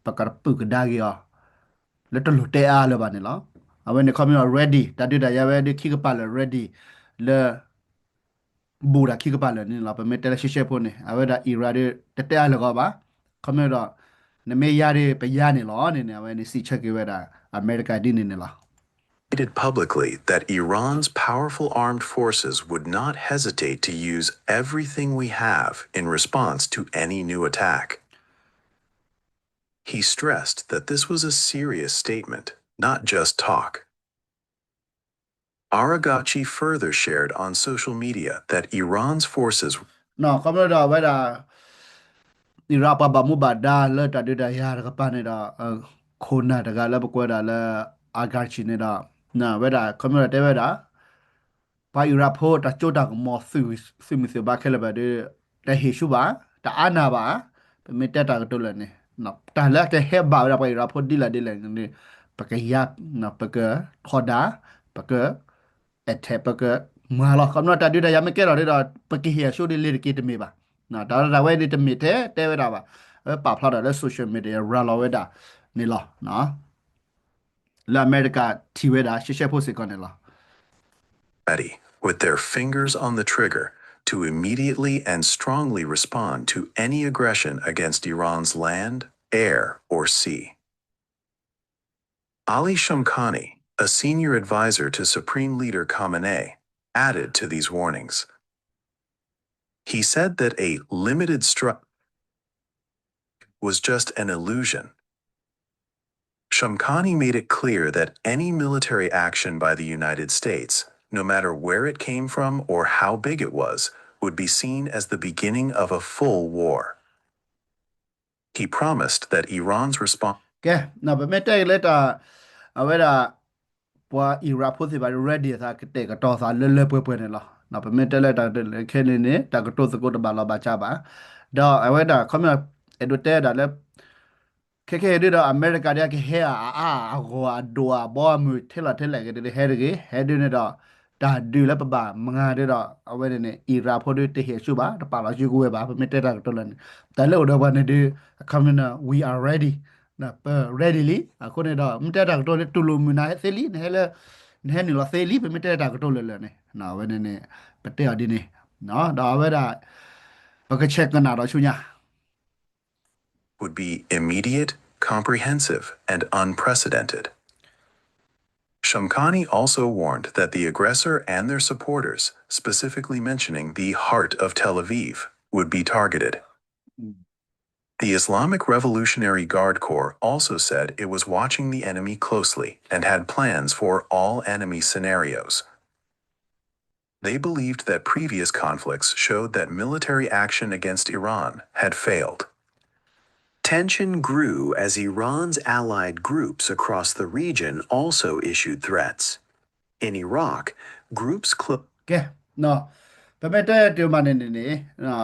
ပကပုၢ်ကဒါက့ၤအီၤ လၢတလိၣ်တဲအါလၢၤဘၣ်န့ၣ်လီၤ. အဝဲန့ၣ်ခီမ့ၢ်ဒီး ready တၢ်ဒုးတၢ်ယၤဝဲဒၣ်ခံကပၤလၢာ် ready လၢ ဘူးတၢ်ခံကပၤလၢာ်န့ၣ်လီၤ. ပမ့ၢ်တဲလၢရှဲရှဲဖိန့ၣ် အဝဲဒၣ်အံၤရၣ်ဒီး တတဲအါလၢၤကီးဘၣ်. ခီမ့ၢ်ဒီး နမ့ၢ်ယါဒီးပယါန့ၣ်လီၤန့ၣ်န့ၣ် အဝဲန့ၣ်စံးဆၢက့ၤဝဲဒၣ် အမဲရကၤဒ်န့ၣ်န့ၣ်လီၤ. Stated publicly that Iran's powerful armed forces would not hesitate to use everything we have in response to any new attack. He stressed that this was a serious statement, not just talk. Araghchi further shared on social media that Iran's forces ခီမ့ၢ်ဒီးအဝဲဒၣ် အံၤရၣ်ပှၤဘၣ်မူဘၣ်ဒါလၢတၢ်ဒုးတၢ်ယၤတကပၤန့ၣ်ဒီး ခိၣ်နၢ်တဂၤလၢပကွဲးဒၣ်လၢ Araghchi န့ၣ်ဒီး အဝဲဒၣ်ခီမ့ၢ်ဒီးတဲဝဲဒၣ် ပှၤအံၤရၣ်ဖိတၢ်စိတၢ်ကမီၤ သုးမုၢ်သံၣ်ဘိခဲလၢာ်ဘၣ်ဒီး တဟ့ၣ်ဆူၣ်ဘၣ် တအါနၢ်ဘၣ် ပမ့ၢ်တဲတၢ်ကတိၤလၢာ်န့ၣ် တၢ်လၢတဟဲဘၣ်ဝဲဒၣ်ပှၤအံၤရၣ်ဖိဒ်လဲၣ်ဒ်လဲၣ်န့ၣ် ပကယါ ပကထီဒါ ပက attack ပကမၤလီၤ. ခီမ့ၢ်တၢ်ဒုးတၢ်ယၤမ့ၢ်ကဲထီၣ်ဒီး ပကဟ့ၣ်အဆိဒီးလ့ၤတက့ၤတမ့ၢ်ဘၣ်. တၢ်ဝဲဒၣ်ဝဲန့ၣ်တမ့ၢ်ထဲတဲဝဲဒၣ်ဘၣ်. အဝဲပာ်ဖျါထီၣ်လၢ social media ရၤလီၤဝဲဒၣ်န့ၣ်လီၤ. လၢအမဲရကၤထံၣ်ဝဲဒၣ်ရှဲရှဲဖိစ့ၢ်ကီးန့ၣ်လီၤ. ready, with their fingers on the trigger, to immediately and strongly respond to any aggression against Iran's land, air, or sea. Ali Shamkhani, a senior advisor to Supreme Leader Khamenei, added to these warnings. He said that a limited strike was just an illusion. Shamkhani made it clear that any military action by the United States, no matter where it came from or how big it was, would be seen as the beginning of a full war. He promised that Iran's response ကဲ ပမ့ၢ်တဲလၢတၢ် အဝဲဒၣ် ပှၤအံၤရၣ်ဖိသ့ၣ်တဖၣ် ready အသး ကတဲာ်ကတီၤသးလၢလၢပှဲၤပှဲၤန့ၣ်လီၤ. ပမ့ၢ်တဲလၢတၢ်ကတဲာ်လၢခဲန့ၣ်န့ၣ် တၢ်ကတိၤသကိးတဘၣ်လီၤဘၣ်စးဘၣ်. ဒီးအဝဲဒၣ် ခီမ့ၢ် အဲၣ်ဒိးတဲဒၣ်လၢ ခဲခဲအံၤဒ်ဒီး အမဲရကၤဒ်ကဟဲအါအါအဂီၢ်အဒိၣ်အဘီအမုၢ် ထဲလီၤထဲလဲၣ်က့ၤဒီး ဟဲတဂ့ၤ ဟဲဒ်န့ၣ်ဒီး တၢ်ဒုးလၢပဘၣ်မၤဒ်ဒီး အဝဲန့ၣ်န့ၣ် အံၤရၣ်ဖိဒီး တဟ့ၣ်ဆူၣ်ဘၣ် တပာ်လီၤဆူၣ်ကဝဲၤဘၣ် ပမ့ၢ်တဲတၢ်ကတိၤလၢာ်န့ၣ် တၢ်လၢအိၣ်ဒီးပှၤန့ၣ်ဒီး ခီမ့ၢ် we are ready ပ ready လံ. အဃိန့ၣ်ဒီး မ့ၢ်တဲတၢ်ကတိၤန့ၣ် တူၢ်လိာ်မုာ်နၤသ့လံ, နဟဲလၢ နဟဲနုာ်လီၤသ့လံ, ပမ့ၢ်တဲတၢ်ကတိၤလၢာ်လၢာ်န့ၣ် အဝဲန့ၣ်န့ၣ် ပတဲအီၤဒ်န့ၣ် ဒီးအဝဲဒၣ် ပကဆဲးကနၣ်ဒီးဆူညါ would be immediate, comprehensive, and unprecedented. Shamkhani also warned that the aggressor and their supporters, specifically mentioning the heart of Tel Aviv, would be targeted. The Islamic Revolutionary Guard Corps also said it was watching the enemy closely and had plans for all enemy scenarios. They believed that previous conflicts showed that military action against Iran had failed. Tension grew as Iran's allied groups across the region also issued threats. In Iraq, groups cl- ကဲ, ပမ့ၢ်တဲတုၤမးန့ၣ်န့ၣ်န့ၣ်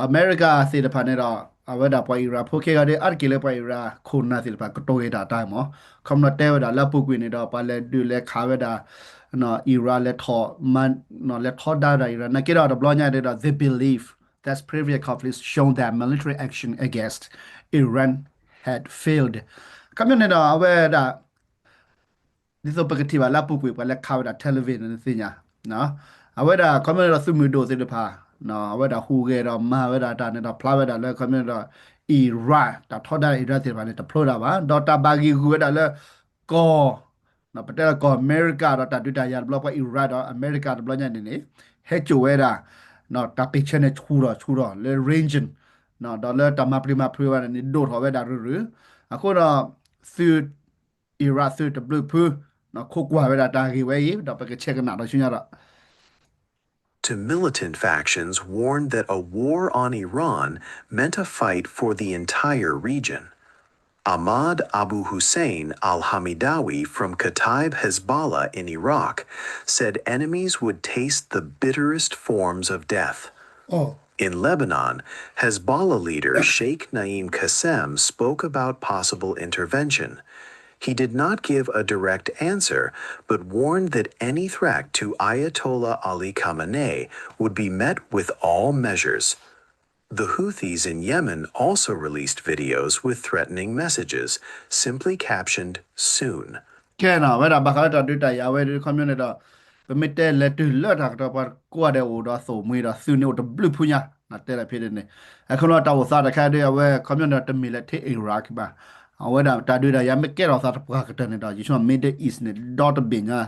အမဲရကၤသ့ၣ်တဖၣ်န့ၣ်ဒီး အဝဲဒၣ်ပှၤအံရၣ်ဖိခဲဂၤဒီး အါတက့ၢ်လၢပှၤအံရၣ် ခိၣ်နၢ်သ့ၣ်တဖၣ် ကတိၤဂ့ၤတၢ်တၢ်မး, ခီဖျိတဲဝဲဒၣ်လၢအပူၤကွံာ်န့ၣ်ဒီး ပှၤလဲၤဒုးလဲၤခးဝဲဒၣ် အံရၣ် လဲၤထီၣ် လဲၤထီဒါဝဲဒၣ်အံရၣ် နာ်က့ဒီးတဘျီညါဒီး they believe that's previous conflicts shown that military action against Iran had failed. ခီဖျိန့ၣ်ဒီး အဝဲဒၣ် ဒ်သိးပကထံၣ်ဘၣ်လၢအပူၤကွံာ် ပှၤလဲၤခးဝဲဒၣ် Tel Aviv န့ၣ်သ့ၣ်ညါ, အဝဲဒၣ်ခီဖျိန့ၣ်ဒီးသုးမုၢ်ဒိၣ်သ့ၣ်တဖၣ် အဝဲဒၣ်ဟူးဂဲၤဒီးမၤဝဲဒၣ်တၢ်န့ၣ်ဒီး ဖျါဝဲဒၣ်လၢခီဖျိန့ၣ်ဒီး အံရၣ် တၢ်ထီဒါအံရၣ်သ့ၣ်တဖၣ်န့ၣ် တဖျိဒၣ်ဘၣ် ဒီးတၢ်ဘၣ်ဂံာ်ဂူာ်ဝဲဒၣ်လၢ ကီၢ် ပတဲလၢကီၢ်အမဲရကၤဒီးတၢ်ဒုးတၢ်ယၤတဘျီ ပှၤအံရၣ်ဒီးအမဲရကၤတဘျီညါန့ၣ်န့ၣ် ဟဲစိာ်ဝဲဒၣ် တၢ်ပ့ၢ်ဆၢန့ၣ် ဆူၣ်ထီၣ်ဆူၣ်ထီၣ်လၢ region ဒီးလၢတၢ်မၤပျံၤမၤဖုးဝဲဒၣ်န့ၣ် ဒိၣ်ထီၣ်ဝဲဒၣ်ရုၢ်ရုၢ်, အဃိဒီး သုး အံရၣ်သုးတဘျုးဖု ခိးကွၢ်ဝဲဒၣ်တၢ်ဂ့ၢ်ဝဲအံၤ ဒီးပကဆဲးကနၣ်ဒီးဆူညါဒီး to militant factions warned that a war on Iran meant a fight for the entire region. Ahmad Abu Hussein al-Hamidawi from Kataib Hezbollah in Iraq said enemies would taste the bitterest forms of death. In Lebanon, Hezbollah leader Sheikh Naim Qassem spoke about possible intervention. He did not give a direct answer, but warned that any threat to Ayatollah Ali Khamenei would be met with all measures. The Houthis in Yemen also released videos with threatening messages, simply captioned soon. ကဲနီၤ ဝဲဒၣ်ဘၣ်ဃးလၢတၢ်ဒုးတၢ်ယၤဝဲဒၣ်ခီဖျိန့ၣ်ဒီး ပမ့ၢ်တဲလဲၤတုၤလၢတၢ်ကတီၢ် ပှၤကိးဂၤဒဲးအိၣ်ဒီးသိၣ်မှံဒီးသုးန့ၣ်အိၣ်တဘျုးဖုညါ, တဲလၢဖဲန့ၣ် အခီပညီတၢ်အိၣ်သးတခါဒီး အဝဲခီဖျိန့ၣ်ဒီးတမ့ၢ်လၢထဲ Iraq ဘၣ်, အဝဲဒၣ်တၢ်ဒုးတၢ်ယၤမ့ၢ်ကဲထီၣ်သးတပှၢ်ကတၢၢ်န့ၣ်ဒီး ယဆိကမိၣ် Middle East န့ၣ် ဒီတဘ့ၣ်ညါ,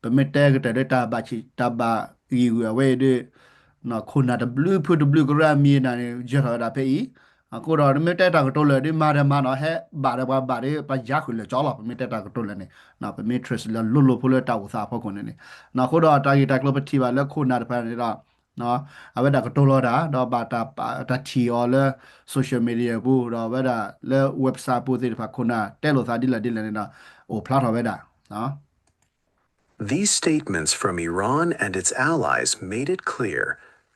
ပမ့ၢ်တဲကတၢၢ်ဒီးတၢ်ဘၣ်ဆံး တၢ်ဘၣ်ဂံာ်ဂူာ်အဝဲအံၤဒီး ခိၣ်နၢ်တဘျုးဖုတဘျုးကရၢအမံၤနၤန့ၣ် ယၢၤထီၣ်ဝဲဒၣ်ဖဲအံၤ, အဃိဒီးမ့ၢ်တဲတၢ်ကတိၤလၢာ်ဒီးမၤဒီးမၤနီၤ ဟဲဘၣ်ဒီးပှၤဘၣ်ဒီး ပယါဃုာ်လၢာ်ကၠီလီၤ ပမ့ၢ်တဲတၢ်ကတိၤလၢာ်န့ၣ်, ပမ့ၢ် trace လၢလိၤလိၤဖိလၢတၢ်အိၣ်သးအဖီခိၣ်န့ၣ်န့ၣ်, အဃိဒီးတၢ်ဂ့ၢ်တၢ်ကျိၤပထံၣ်ဘၣ်လၢခိၣ်နၢ်တဖၣ်န့ၣ်ဒီး အဝဲဒၣ်ကတိၤလီၤတၢ် ဒီးဘၣ်တၢ်ထံၣ်အီၤလၢ social media ပူၤ ဒီးအဝဲဒၣ်လၢ website ပူၤသ့ၣ်တဖၣ် ခိၣ်နၢ်တဲလိာ်သးဒ်လဲၣ်ဒ်လဲၣ်န့ၣ်ဒီး အိၣ်ဖျါထီၣ်ဝဲဒၣ် These statements from Iran and its allies made it clear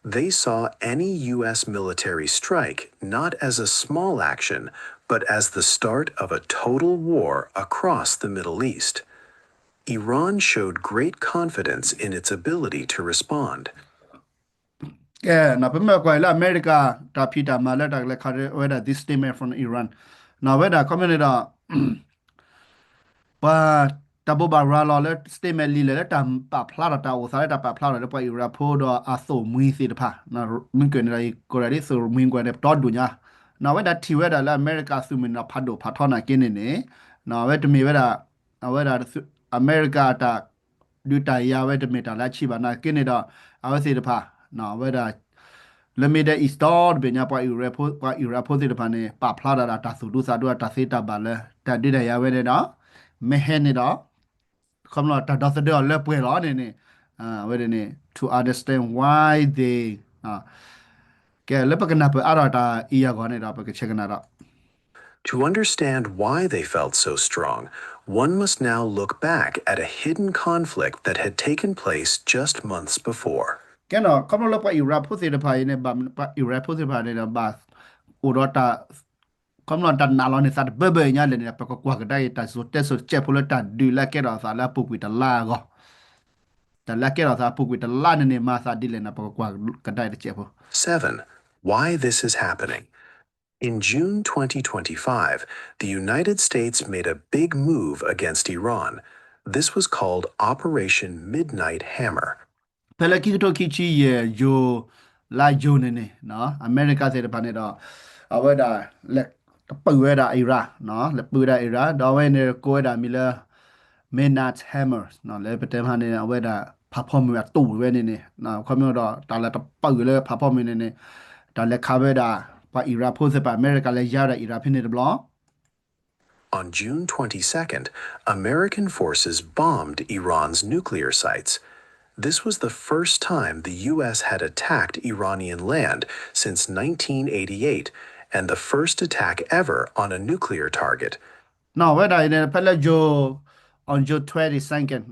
they saw any U S military strike not as a small action, but as the start of a total war across the Middle East. Iran showed great confidence in its ability to respond. ကဲ ပမ့ၢ်ကွၢ်လၢအမဲရကၤ တၢ်ဖံးတၢ်မၤလၢတၢ်ကလဲၤခးဝဲဒၣ် this statement from Iran အဝဲဒၣ်ခီဖျိန့ၣ်ဒီး ပှၤတၢ်ဘိးဘၣ်ရၤလီၤလၢ statement လံာ်လဲၢ်လၢတၢ်ပာ်ဖျါထီၣ်တၢ်အိၣ်သးလၢတၢ်ပာ်ဖျါထီၣ်လၢပှၤအံရၣ်ဖိဒီးအသိၣ်မှံသ့ၣ်တဖၣ်, မ့ၢ်ကွၢ်န့ၣ်ဒီး ကိးဂၤဒဲးသိၣ်မှံကွၢ်န့ၣ် ပတီၢ်ဒိၣ်ညါ, အဝဲဒၣ်ထံၣ်ဝဲဒၣ်လၢအမဲရကၤသုးမုၢ်နၤဖးဒိၣ်ဖးထီနာ်က့န့ၣ်န့ၣ်, အဝဲတမ့ၢ်ဝဲဒၣ် အဝဲဒၣ် အမဲရကၤအတၢ်ဒုးတၢ်ယၤဝဲတမ့ၢ်တၢ်လၢအဆံးဘၣ်နာ်က့န့ၣ်ဒီး အဝဲသ့ၣ်တဖၣ် အဝဲဒၣ် လၢ Middle East ဒီတဘ့ၣ်ညါ ပှၤအံရၣ်ဖိသ့ၣ်တဖၣ်န့ၣ် ပာ်ဖျါထီၣ်ဒၣ်တၢ်သူၣ်ဒူသးဒူအတၢ်သ့တၢ်ဘၣ်လၢ တၢ်ဒုးတၢ်ယၤဝဲန့ၣ်ဒီး မ့ၢ်ဟဲန့ၣ်ဒီး ခီဖျိတၢ်ဒီသဒၢအီၤလၢပှဲၤလီၤန့ၣ်န့ၣ် အဝဲန့ၣ် to understand why they ကဲ လၢပကနၢ်ပၢၢ်အါထီၣ်တၢ်အံၤအဂီၢ်န့ၣ်ဒီး ပကဆဲးကနၣ်ဒီး To understand why they felt so strong, one must now look back at a hidden conflict that had taken place just months before. ကဲနီၤ ခီဖျိလၢပှၤအံရၣ်ဖိသ့ၣ်တဖၣ်အံၤန့ၣ် ပှၤအံရၣ်ဖိသ့ၣ်တဖၣ်အံၤန့ၣ် ဘၣ်အိၣ်ဒီးတၢ် ခီဖျိတၢ်နာ်လီၤန့ၢ်သးတဘၢဘၢအံၤညါလဲၣ်န့ၣ် ပကကွၢ်ကဒါအံၤ တၢ်စံၣ်စိၤတဲစိၤတစဲးဖိလၢတၢ်ဒုးလၢအကဲထီၣ်အသးလၢအပူၤကွံာ်တလါအဂီၢ် တၢ်လၢအကဲထီၣ်အသးအပူၤကွံာ်တလါန့ၣ်န့ၣ် မၤသးဒ်လဲၣ်န့ၣ် ပကကွၢ်ကဒါအံၤတစဲးဖိ Seven, why this is happening. In June twenty twenty-five, the United States made a big move against Iran. This was called Operation Midnight Hammer. ဖဲလၢခံကထိခံဆံယဲၢ်ယိၤ လါယိၤန့ၣ်န့ၣ် အမဲရကၤသ့ၣ်တဖၣ်န့ၣ်ဒီး အဝဲဒၣ် လဲၤပုၢ်ဝဲဒၣ် Iran, လဲၤပုၢ်ဝဲဒၣ် Iran ဒီးအဝဲန့ၣ် ကိးဝဲဒၣ်မံၤလၢ Midnight Hammer လၢပတဲမဟါန့ၣ် အဝဲဒၣ် ဖးဖီမုၢ်အတူၢ်ဝဲန့ၣ်န့ၣ် ခီဖျိဒီး တၢ်လၢတပုၢ်လၢဖးဖီမုၢ်န့ၣ်န့ၣ် တၢ်လဲၤခးဝဲဒၣ် ပှၤ Iran ဖိသ့ၣ်တဖၣ် အမဲရကၤလဲၤယါဝဲဒၣ် Iran ဖဲန့ၣ်တဘျီ On June twenty-second, American forces bombed Iran's nuclear sites. This was the first time the U S had attacked Iranian land since nineteen eighty-eight, and the first attack ever on a nuclear target. နီၢ်ဝဲဒၣ်အံၤန့ၣ် ဖဲလၢယိၤ on June twenty-second,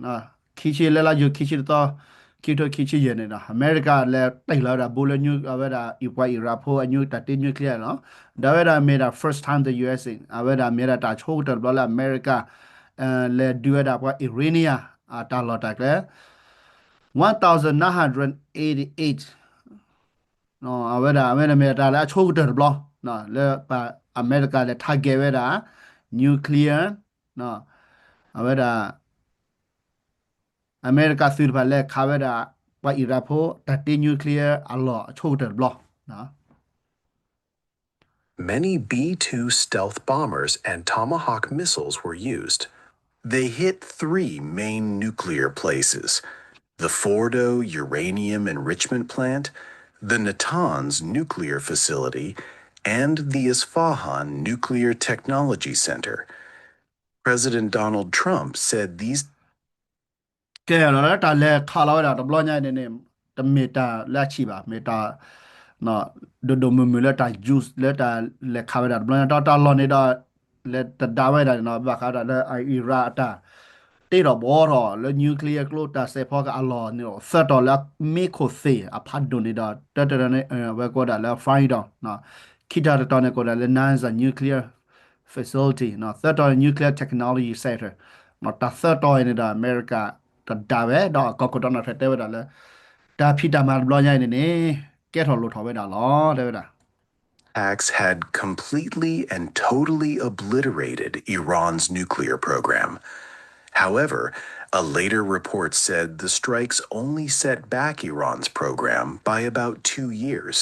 ခံဆံလၢလါယိၤခံဆံတသီ ခံကထိခံဆံယဲၢ်န့ၣ်ဒီး အမဲရကၤလဲၤတ့ၢ်လီၤဝဲဒၣ် ဘိလၢ အဝဲဒၣ် ပှၤ Iran ဖိအ တၢ်တ့ nuclear လီၤ. ဒီးအဝဲဒၣ်မ့ၢ်ဒၣ် first time the U S အဝဲဒၣ်မ့ၢ်ဒၣ်တၢ်ဆိကတၢၢ်တဘျီလၢအမဲရကၤ လဲၤဒုးဝဲဒၣ်ပှၤ Iranian အတၢ်လီၢ်တၢ်ကျဲ one thousand nine hundred eighty-eight အဝဲဒၣ် အဝဲဒၣ်မ့ၢ်ဒၣ်တၢ်လၢအဆိကတၢၢ်တဘျီ လၢပှၤအမဲရကၤလဲၤ target ဝဲဒၣ် nuclear အဝဲဒၣ် အမဲရကၤသုးတဖၣ်လဲၤခးဝဲဒၣ် ပှၤ Iran ဖိ တၢ်တ့ nuclear အလီၢ်အဆိကတၢၢ်တဘျီ Many B two stealth bombers and Tomahawk missiles were used. They hit three main nuclear places, the Fordo uranium enrichment plant, the Natanz nuclear facility, and the Isfahan nuclear technology center. President Donald Trump said these ကဲလီၤလၢတၢ်လဲၤခးလီၤဝဲဒၣ်တဘျီညါအံၤန့ၣ်န့ၣ် တမ့ၢ်တၢ်လၢအဆံးဘၣ် မ့ၢ်တၢ် ဒိၣ်ဒိၣ်မုၢ်မုၢ်လၢတၢ် use လၢတၢ်လဲၤခးဝဲဒၣ်တဘျီညါ ဒီးတၢ်လီၢ်န့ၣ်ဒီး လဲၤတဒါဝဲဒၣ်န့ၣ်လီၤ ဘၣ်ဃးဒီးလၢ Iran အတၢ် တ့ထီၣ်ဘှီထီၣ်လၢ nuclear ကျိတၢ်စဲးဖီကအလီၢ်န့ၣ်ဒီး သၢတီၤလၢမ့ခိၣ်သ့ၣ်အဖးဒိၣ်န့ၣ်ဒီး တၢတတီၤန့ၣ် အဝဲကိးဒၣ်လၢ Fordo ခံတီၤတတီၤန့ၣ်ကိးဒၣ်လၢ Natanz nuclear facility သၢတီၤ nuclear technology center တၢ်သၢတီၤအံၤန့ၣ်ဒီး အမဲရကၤတဒါဝဲ ဒီးကီၢ်ခိၣ် Donald Trump တဲဝဲဒၣ်လၢ တၢ်ဖံးတၢ်မၤတဘျီညါအံၤန့ၣ်န့ၣ် ကဲထီၣ်လိၣ်ထီၣ်ဝဲဒၣ်လီၤ တဲဝဲဒၣ် attacks had completely and totally obliterated Iran's nuclear program. However, a later report said the strikes only set back Iran's program by about two years.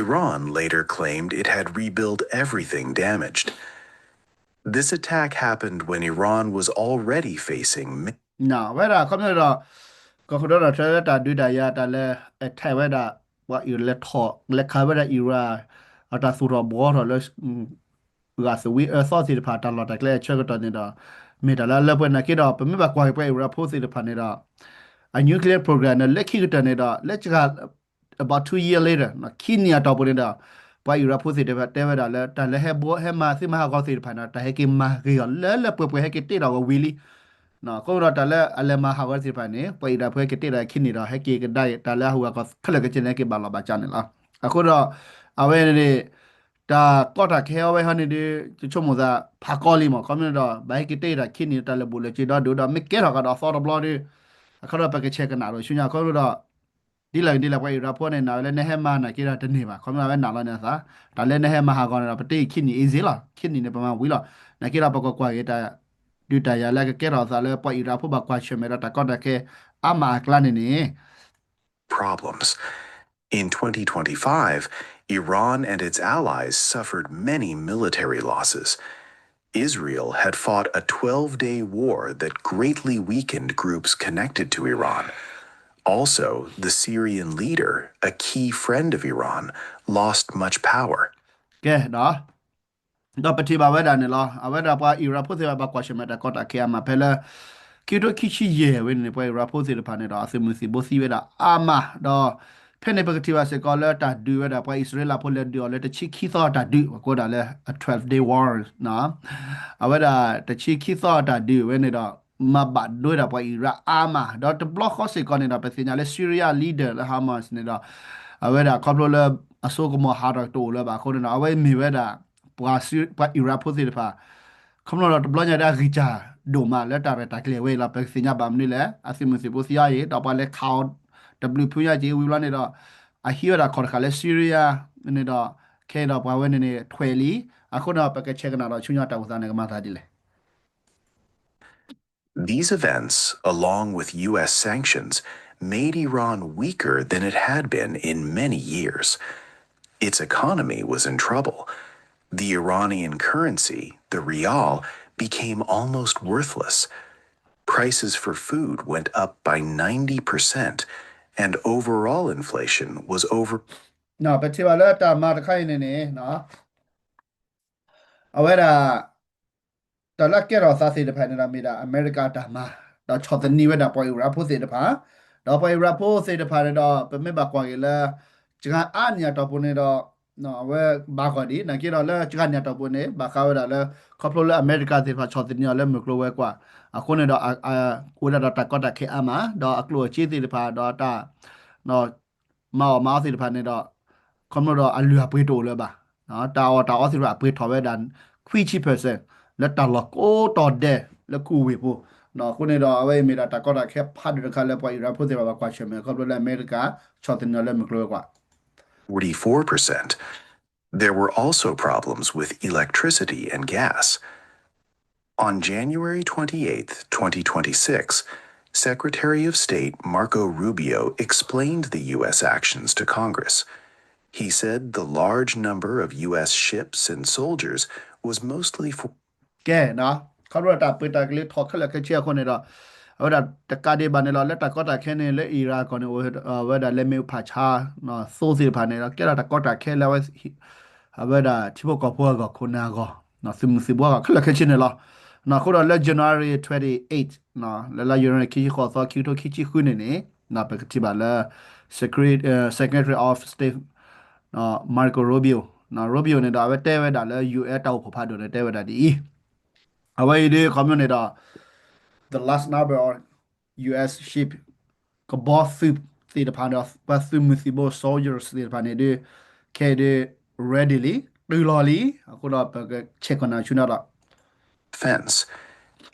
Iran later claimed it had rebuilt everything damaged. This attack happened when Iran was already facing ဝဲဒၣ် ခီဖျိဒီး ကီၢ်ခိၣ် Donald Trump လၢတၢ်ဒုးတၢ်ယၤ တၢ်လဲၤ attack ဝဲဒၣ် ပှၤအံၤလဲၤထီၣ် လဲၤခးဝဲဒၣ် Iran အတၢ်သူၣ်ထီၣ်ဘှီထီၣ်လၢ ဂာ်သဝံအၢသီသ့ၣ်တဖၣ် တၢ်လီၢ်တၢ်ကျဲအဆၢကတီၢ်န့ၣ်ဒီး မ့ၢ်တၢ်လၢအလၢပှဲၤနာ်က့ဒီး ပမ့ၢ်ဘၣ်ကွၢ်က့ၤပှၤ Iran ဖိသ့ၣ်တဖၣ်န့ၣ်ဒီး အ nuclear program န့ၣ် လၢခံကတၢၢ်န့ၣ်ဒီး လၢ about two year later ခံနံၣ်အတီၢ်ပူၤန့ၣ်ဒီး ပှၤ Iran ဖိသ့ၣ်တဖၣ်တဲဝဲဒၣ်လၢ တၢ်လၢဟဲဘှီ ဟဲမၤသ့မၤဟးဂီၤသ့ၣ်တဖၣ်န့ၣ် တၢ်ဟဲက့ၤမၤဂ့ၤအီၤ လၢလၢပှဲၤပှဲၤဟဲက့ၤတ့ထီၣ်ဝဲဝံၤလံ အဃိဒီးတၢ်လၢအလဲၤမၤဟးဂီၤသ့ၣ်တဖၣ်န့ၣ် ပှၤ Iran ဖိဟဲက့ၤတ့ထီၣ်ခံနံၣ်ဒီး ဟဲက့ၤကဒါအံၤ တၢ်လၢအဟူးဂဲၤခဲလၢာ်ခဲဆ့န့ၣ် ဟဲက့ၤဘၣ်လီၤဘၣ်ကၠီန့ၣ်လီၤ. အဃိဒီး အဝဲန့ၣ် တၢ်ကီတၢ်ခဲအဝဲဟီန့ၣ်ဒီး ယဆိကမိၣ်သး ဖးကီလံမး ခီဖျိဒီး ဘၣ်ဟဲက့ၤတ့ထီၣ်ခံနံၣ် တၢ်လၢာ်ဘူၣ်လၢာ်စ့ဒီဒုးဒီး မ့ၢ်ကဲထီၣ်ကဒီးအသီတဘျီဒီး အခီဒီးပကဆဲးကနၣ်ဒီးဆူညါ ခီဖျိဒီး ဒ်လဲၣ်ဒ်လဲၣ် ပှၤ Iran ဖိန့ၣ် နာ်ဝဲလၢနဟဲမၤနာ်က့ဒီးတန့ၢ်ဘၣ် ခီဖျိအဝဲနာ်လီၤန့ၣ်အသး တၢ်လၢနဟဲမၤဟးဂီၤန့ၣ်ဒီး ပတ့အံၤခံနံၣ် easy လီၤ ခံနံၣ်န့ၣ် ပမၤဝံၤလီၤ နာ်က့ဒီးပကကွၢ်က့ၤတၢ် ဒုးတၢ်ယၤလၢအကကဲထီၣ်အသးလၢ ပှၤ Iran ဖိဘၣ်ကွၢ်ဆၢၣ်မဲာ်ဒီးတၢ်ကီတၢ်ခဲ အါမးအကျါန့ၣ်န့ၣ် problems. In twenty twenty-five, Iran and its allies suffered many military losses. Israel had fought a twelve-day war that greatly weakened groups connected to Iran. Also, the Syrian leader, a key friend of Iran, lost much power. ကဲဒီး ဒီးပထံၣ်ဘၣ်ဝဲဒၣ်န့ၣ်လီၤ. အဝဲဒၣ်ပှၤ Iran ဖိသ့ၣ်တဖၣ်ဘၣ်ကွၢ်ဆၢၣ်မဲာ်တၢ်ကီတၢ်ခဲအါမး ဖဲလၢ ခံကထိခံဆံယဲၢ်ဝဲန့ၣ်န့ၣ် ပှၤ Iran ဖိသ့ၣ်တဖၣ်န့ၣ်ဒီး အသုးမုၢ်သံၣ်ဘိသံဝဲဒၣ်အါမး ဒီး ဖဲန့ၣ်ပကထံၣ်ဘၣ်စ့ၢ်ကီးလၢတၢ်ဒုးဝဲဒၣ် ပှၤအံၣ်စရ့လးဖိလဲၤဒုးအီၤလၢ တဆံခံသီအတၢ်ဒုး ပကိးဒၣ်လၢ အ twelve day war အဝဲဒၣ် တဆံခံသီအတၢ်ဒုးဝဲန့ၣ်ဒီး မၤဘၣ်ဒိဝဲဒၣ်ပှၤ Iran အါမး ဒီးတဘျီဃီစ့ၢ်ကီးန့ၣ်ဒီး ပသ့ၣ်ညါလၢ Syria leader လၢ Hamas န့ၣ်ဒီး အဝဲဒၣ်ခီဖျိလၢ အစိကမီၤဟးထီၣ်တအိၣ်လၢၤဘၣ်အဃိန့ၣ်ဒီး အဝဲမ့ၢ်ဝဲဒၣ် ပှၤ ပှၤ Iran ဖိသ့ၣ်တဖၣ် ခီဖျိဒီးတဘျီညါဒၣ် အဂံၢ်စၢ်ဒိၣ်မးလၢတၢ်ရဲၣ်တၢ်ကျဲၤဝဲအံၤလီၤ. ပကသ့ၣ်ညါဘၣ်မနုၤလဲၣ် အသုးမုၢ်သံၣ်ဘိသံအါအံၤ ဒီးပှၤလဲၤခးအီၤ တဘျုးဖုညါက့ၤဝံၤဘျီန့ၣ်ဒီး အဟံးဝဲဒၣ်ခီၣ်တဃာ်လၢ Syria န့ၣ်ဒီး ခဲအံၤဒီးပှၤဝဲန့ၣ်န့ၣ် ထွဲလံ, အဃိန့ၣ် ပကဆဲးကနၣ်ဒီးဆူညါတၢ်အိၣ်သးန့ၣ် ကမၤသးဒ်လဲၣ်. These events, along with U S sanctions, made Iran weaker than it had been in many years. Its economy was in trouble. The Iranian currency, the rial, became almost worthless. Prices for food went up by ninety percent, and overall inflation was over ပထံၣ်ဘၣ်လၢ တၢ်မၤတခါအံၤန့ၣ်န့ၣ် အဝဲဒၣ် တၢ်လၢကဲထီၣ်သးသ့ၣ်တဖၣ်န့ၣ်ဒီး မ့ၢ်ဒၣ်အမဲရကၤတၢ်မၤ, ဒီးဆီၣ်သနံးဝဲဒၣ်ပှၤအံၤရၣ်ဖိသ့ၣ်တဖၣ်, ဒီးပှၤအံၤရၣ်ဖိသ့ၣ်တဖၣ်န့ၣ်ဒီး ပမ့ၢ်ဘၣ်ကွၢ်က့ၤလၢ စှၤအါန့ၢ်အတီၢ်ပူၤန့ၣ်ဒီး အဝဲဘၣ်ဂီၢ်ဒံး နာ်က့ဒီးလၢစှၤန့ၢ်အတီၢ်ပူၤန့ၣ် ဘၣ်ဃးဝဲဒၣ်လၢ ခီဖျိလၢအမဲရကၤသ့ၣ်တဖၣ်ဆီၣ်သနံးအီၤလၢမုၢ်ကျိၤဝဲၤကွာ်, အဃိန့ၣ်ဒီး အိၣ်ဒၣ်ဒီးတၢ်ကီတၢ်ခဲအါမး, ဒီးအကျိၣ်အစ့သ့ၣ်တဖၣ် ဒီးတၢ် မၤအီၣ်မၤအီသ့ၣ်တဖၣ်န့ၣ်ဒီး ခီဖျိဒီးအလုၢ်အပှ့ၤတအိၣ်လၢၤဘၣ်. တၢ်အီၣ်တၢ်အီသ့ၣ်တဖၣ်အပှ့ၤထီၣ်ဝဲဒၣ် ခွံဆံ percent လၢတၢ်လီၢ်ကိးတီၤဒဲးလၢခူဝ့ၢ်ပူၤ, အဃိန့ၣ်ဒီး အဝဲအံၤမ့ၢ်ဒၣ်တၢ်ကီတၢ်ခဲဖးဒိၣ်တခါလၢပှၤအံၤရၣ်ဖိသ့ၣ်တဖၣ်ဘၣ်ကွၢ်ဆၢၣ်မဲာ် ခီဖျိလၢအမဲရကၤဆီၣ်သနံးအီၤလၢမုၢ်ကျိၤဝဲၤကွာ် forty-four percent. There were also problems with electricity and gas. On January twenty-eighth, twenty twenty-six, Secretary of State Marco Rubio explained the U S actions to Congress. He said the large number of U S ships and soldiers was mostly for ကဲ, ခီဖျိတၢ်ပှ့ၤတၢ်ကလံၤထီၣ်ခဲလၢာ်ခဲဆ့အဃိန့ၣ်ဒီး အဝဲဒၣ်တကးဒံးဘၣ်န့ၣ်လီၤ လၢတၢ်ကီတၢ်ခဲန့ၣ် လၢအံၤရၣ်ကီၢ်န့ၣ် အိၣ်ဝဲဒၣ်လဲၤမ့ၢ်ဖးဆါ သိသ့ၣ်တဖၣ်န့ၣ်ဒီး ကဲထီၣ်တၢ်ကီတၢ်ခဲလၢအဝဲ အဝဲဒၣ်ထံဖိကီၢ်ဖိအဂီၢ် ခိၣ်နၢ်အဂီၢ် သုးမုၢ်သံၣ်ဘိအဂီၢ် ခဲလၢာ်ခဲဆ့န့ၣ်လီၤ. အဃိဒီးလၢ January twenty-eight လၢလါယနူၤအါရံၤ ခံဆံဃိးသီ ခံကထိခံဆံဃုန့ၣ်န့ၣ် ပကထံၣ်ဘၣ်လၢ Secre- Secretary of State Marco Rubio, Rubio န့ၣ်ဒီး အဝဲတဲဝဲဒၣ်လၢ ယူၢ်အဲၣ် တၢ်အိၣ်ဖှိၣ်ဖးဒိၣ်န့ၣ် တဲဝဲဒၣ်ဒ်အံၤ, အဝဲအံၤဒ်ခီဖျိန့ၣ်ဒီး the large number of U S ship ကဘီသုးသ့ၣ်တဖၣ်ဒီး ပှၤသုးမုၢ်သံၣ်ဘိ soldiers သ့ၣ်တဖၣ်န့ၣ်ဒ် ခဲအံၤဒ် ready လံ တုၤလီၤလံ, အဃိဒီးပကဆဲးကနၣ်ဆူညါဒီး fence.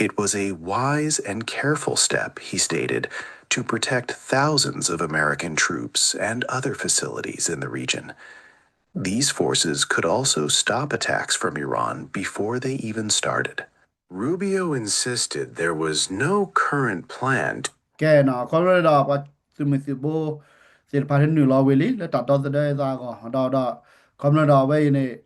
It was a wise and careful step, he stated, to protect thousands of American troops and other facilities in the region. These forces could also stop attacks from Iran before they even started. Rubio insisted there was no current plan to ကဲနီၤ ခီဖျိဒီးပှၤသုးမုၢ်သံၣ်ဘိသ့ၣ်တဖၣ်န့ၣ်နုာ်လီၤဝံၤလံ လၢတၢ်ဒီသဒၢအသးအဂီၢ် ဒီး ဒီး ခီဖျိဒီးအဝဲအံၤန့ၣ်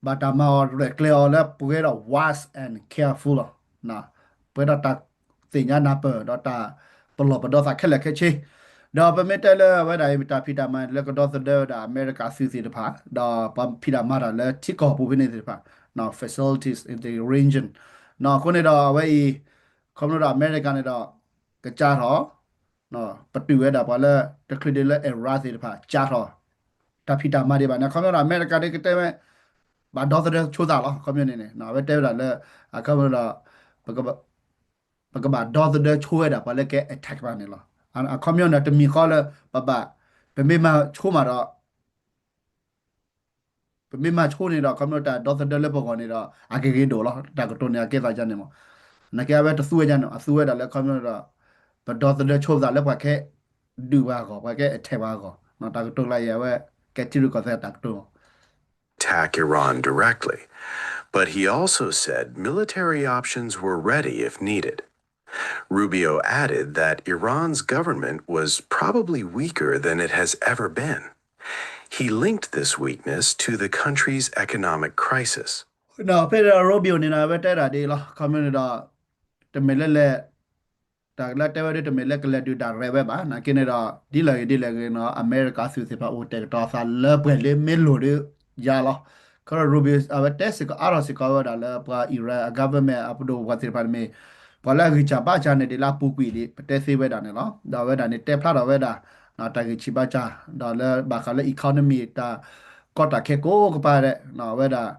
ဘၣ်တၢ်မၤအီၤရဲၣ်ကျဲၤအီၤလၢပှဲၤဒီး wise and careful လီၤ. ပှဲၤဒီးတၢ်သ့ၣ်ညါနၢ်ပၢၢ် ဒီးတၢ်ပလီၢ်ပဒီသးခဲလၢာ်ခဲဆ့, ဒီးပမ့ၢ်တဲလၢအဝဲဒၣ်အံၤ တၢ်ဖံးတၢ်မၤလၢကဒီသဒၢဝဲဒၣ်အမဲရကၤသုးသ့ၣ်တဖၣ် ဒီးပှၤဖံးတၢ်မၤတၢ်လၢထံကီၢ်ပူၤဖဲန့ၣ်သ့ၣ်တဖၣ် facilities in the region အဃိန့ၣ်ဒီးအဝဲအံၤ ခီဖျိဒီးအမဲရကၤန့ၣ်ဒီး ကစးထီၣ် ပတုာ်ဝဲဒၣ်ပှၤလၢ တချုးဒံးလၢ Iran သ့ၣ်တဖၣ် ကစးထီၣ် တၢ်ဖံးတၢ်မၤဒံးဘၣ်န့ၣ် ခီဖျိဒီးအမဲရကၤဒ်ကတဲဝဲ ဘၣ်ဒီသဒၢဆိသးလီၤ. ခီဖျိန့ၣ်န့ၣ် အဝဲတဲဝဲဒၣ်လၢ အခီဖျိဒီး ပကဘၣ်ဒီသဒၢဆိဝဲဒၣ်ပှၤလၢကဲ attack ဘၣ်န့ၣ်လီၤ. အခီပညီန့ၣ် တမံၤဃီလၢ ပဘၣ် ပမ့ၢ်မၤဆိမးဒီး ပမ့ၢ်မၤဆိန့ၣ်ဒီး ခီဖျိတၢ်ဒီသဒၢလၢပဂီၢ်န့ၣ်ဒီး အကဂ့ၤဒိၣ်လီၤ. တၢ်ကတိၤန့ၣ် အကဲသးဒ်န့ၣ်မး. နာ်က့အဝဲတသူဝဲဒ်န့ၣ် အသူဝဲဒၣ်လၢခီဖျိဒီး ပဒီသဒၢဆိပသးလၢပှၤကဲဒုးပှၤအဂီၢ် ပှၤကဲ attack ပှၤအဂီၢ် တၢ်ကတိၤလၢအံၤ အဝဲကဲထံရူၢ်ကီၢ်သဲးတၢ်ကတိၤ attack Iran directly, but he also said military options were ready if needed. Rubio added that Iran's government was probably weaker than it has ever been. He linked this weakness to the country's economic crisis. ဖဲဒီး Rubio န့ၣ် အဝဲတဲဒၣ်ဒ်အံၤလီၤ. ခီမ့ၢ်န့ၣ်ဒီး တမ့ၢ်လၢလဲၤ တၢ်လၢတဲဝဲဒၣ် တမ့ၢ်လၢကလဲၤဒုးတၢ်ရဲၣ်ဝဲဘၣ်. နာ်က့န့ၣ်ဒီး ဒ်လဲၣ်ဂ့ၤဒ်လဲၣ်ဂ့ၤန့ၣ် အမဲရကၤသုးသ့ၣ်တဖၣ်အိၣ်တဲာ်ကတီၤသးလၢပှဲၤလၢမ့ၢ်လိၣ်ဒီးယၤလီၤ. ခီဖျိ Rubio အဝဲတဲစ့ၢ်ကီးအါထီၣ်စ့ၢ်ကီးဝဲဒၣ်လၢပှၤ Iran government အပဒိၣ်ပှၤသ့ၣ်တဖၣ်န့ၣ်မ့ၢ် ပှၤလၢအဂံၢ်စၢ်ဘါစၢ်န့ၣ်ဒ်လၢအပူၤကွံာ်ဒံး ပတဲသ့ဝဲဒၣ်န့ၣ်လီၤ. ဒီးအဝဲဒၣ်န့ၣ်တဲဖျါထီၣ်ဝဲဒၣ် တၢ်ဂံၢ်ဆံးဘါစၢ် ဒီးလၢဘၣ်ဃးလၢ economy တၢ်ကီတၢ်ခဲကိးကပၤဒဲး အဝဲဒၣ်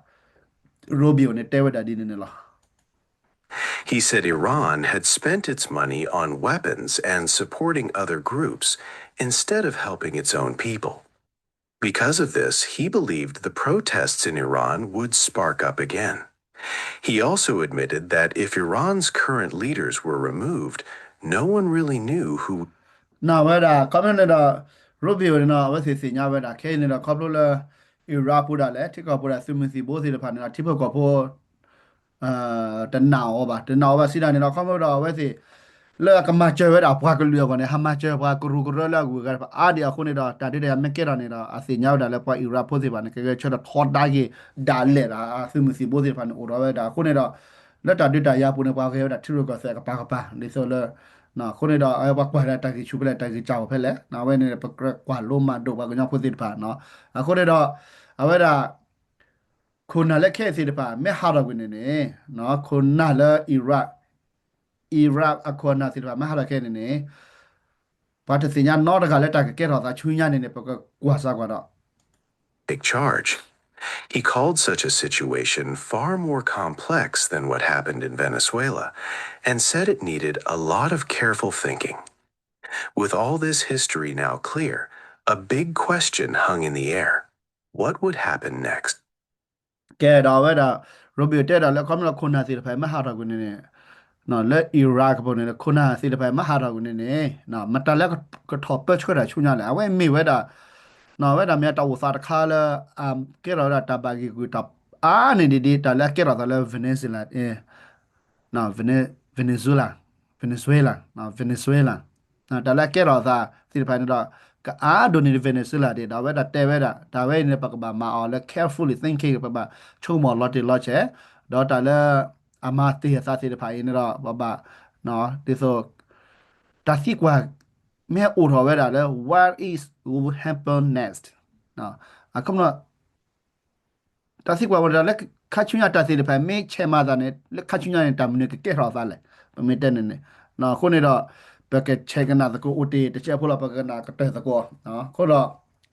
Rubio န့ၣ်တဲဝဲဒၣ်ဒ်န့ၣ်န့ၣ်လီၤ. He said Iran had spent its money on weapons and supporting other groups instead of helping its own people. Because of this, he believed the protests in Iran would spark up again. He also admitted that if Iran's current leaders were removed, no one really knew who နီၢ်ဝဲဒၣ် ခီဖျိန့ၣ်ဒီး Rubio န့ၣ်နီၢ် အဝဲသ့ၣ်သ့ၣ်ညါဝဲဒၣ် ခဲအံၤန့ၣ်ဒီး ခီဖျိလၢ Iran ဖိဒၣ်လဲၣ် ထံကီၢ်ဖိဒၣ်သုးမုၢ်သံၣ်ဘိသ့ၣ်တဖၣ်န့ၣ်ဒီး ထံဖိကီၢ်ဖိ တနာ်အီၤဘၣ် တနာ်အီၤဘၣ်စံးဒၣ်န့ၣ်ဒီး ခီဖျိဒီးအဝဲသ့ၣ် လၢအကမၤစၢၤဝဲဒၣ်ပှၤကလုာ်အဂီၢ်န့ၣ် ဟးမၤစၢၤပှၤကရူၢ်ကရၢလၢအဂုၤအဂၤတဖၣ်အါဒံးအဃိန့ၣ်ဒီး တၢ်ဒုးတၢ်ယၤမ့ၢ်ကဲထီၣ်န့ၣ်ဒီး အသ့ၣ်ညါဝဲဒၣ်လၢပှၤ Iran ဖိသ့ၣ်တဖၣ်န့ၣ် ကဂဲၤဆၢထၢၣ်ထီဒါက့ၤဒၣ်လဲာ်ဒီး သုးမုၢ်သံၣ်ဘိသ့ၣ်တဖၣ်န့ၣ် အိၣ်ထီၣ်ဝဲဒၣ်အဃိန့ၣ်ဒီး လၢတၢ်ဒုးတၢ်ယၤအပူၤန့ၣ် ပှၤဂဲၤဝဲဒၣ်ထံရူၢ်ကီၢ်သဲးအကပၤကပၤ ဒ်သိးလၢ အဃိန့ၣ်ဒီး အဝဲပှၤကွၢ်ဒၣ်တၢ်ဂံၢ်ဆူၣ်ဖဲလဲၣ် တၢ်ဂံၢ်စၢ်အိၣ်ဖဲလဲၣ် အဝဲန့ၣ် ပကြၢးကွၢ်လိမၤဒိၣ်ပှၤကညီဖိသ့ၣ်တဖၣ် အဃိန့ၣ်ဒီး အဝဲဒၣ် ခိၣ်နၢ်လၢခဲအံၤသ့ၣ်တဖၣ် မ့ၢ်ဟးထီၣ်ကွံာ်န့ၣ်န့ၣ် ခိၣ်နၢ်လၢ Iran Iran အခိၣ်နၢ်သ့ၣ်တဖၣ် မ့ၢ်ဟးထီၣ်ခဲအံၤန့ၣ်န့ၣ် ပှၤတသ့ၣ်ညါနီတဂၤလၢတၢ်ကကဲထီၣ်သးဆူညါန့ၣ်န့ၣ် ပကကွၢ်စၢ်ကွၢ်ဒီး take charge. He called such a situation far more complex than what happened in Venezuela and said it needed a lot of careful thinking. With all this history now clear, a big question hung in the air. What would happen next? ကဲဒီးအဝဲဒၣ် Rubio တဲဒၣ်လၢ ခီဖျိလၢခိၣ်နၢ်သ့ၣ်တဖၣ်မ့ၢ်ဟးထီၣ်ကွံာ်န့ၣ်န့ၣ် လၢ Iran ကပူၤန့ၣ် ခိၣ်နၢ်သ့ၣ်တဖၣ်မ့ၢ်ဟးထီၣ်ကွံာ်န့ၣ်န့ၣ် မတၤလၢကထီၣ်ပၢဆှၢတၢ်ဆူညါလဲၣ် အဝဲမ့ၢ်ဝဲဒၣ် အဝဲဒၣ်မ့ၢ်တၢ်အိၣ်သးတခါလၢ အကဲထီၣ်ဝဲဒၣ်တၢ်ဘၣ်ဂံၢ်ဂုာ်တၢ်အါန့ၢ်ဒံးဒံး တၢ်လၢအကဲထီၣ်သးလၢ Venezuela Venezuela Venezuela Venezuela တၢ်လၢအကဲထီၣ်သးသ့ၣ်တဖၣ်န့ၣ်ဒီး ကအါဒိၣ်န့ၢ် Venezuela ဒံး ဒီးအဝဲဒၣ်တဲဝဲဒၣ် တၢ်ဝဲအံၤန့ၣ် ပကဘၣ်မၤအီၤလၢ carefully thinking ပဘၣ်ဆိကမိၣ်လီၤတံၢ်လီၤဆဲး ဒီးတၢ်လၢအမၤတ့ၢ်အသးသ့ၣ်တဖၣ်အံၤန့ၣ်ဒီး ပဘၣ် ဒ်သိး တၢ်သံကွၢ် မ့ၢ်အိၣ်ထီၣ်ဝဲဒၣ်လၢ what is will happen next အခီပညီ တၢ်သံကွၢ်ဝဲဒၣ်လၢခါဆူညါတၢ်သ့ၣ်တဖၣ် မ့ၢ်ဆဲးမၤသးန့ၣ် လၢခါဆူညါန့ၣ် တၢ်မနုၤကကဲထီၣ်အသးလဲၣ် ပမ့ၢ်တဲန့ၣ်န့ၣ် အဃိန့ၣ်ဒီး ပကဆဲးကနၣ်သကိးအိၣ်တ့ၢ်တစဲးဖိလီၤ ပကကနၣ်ကတၢၢ်သကိး အဃိဒီး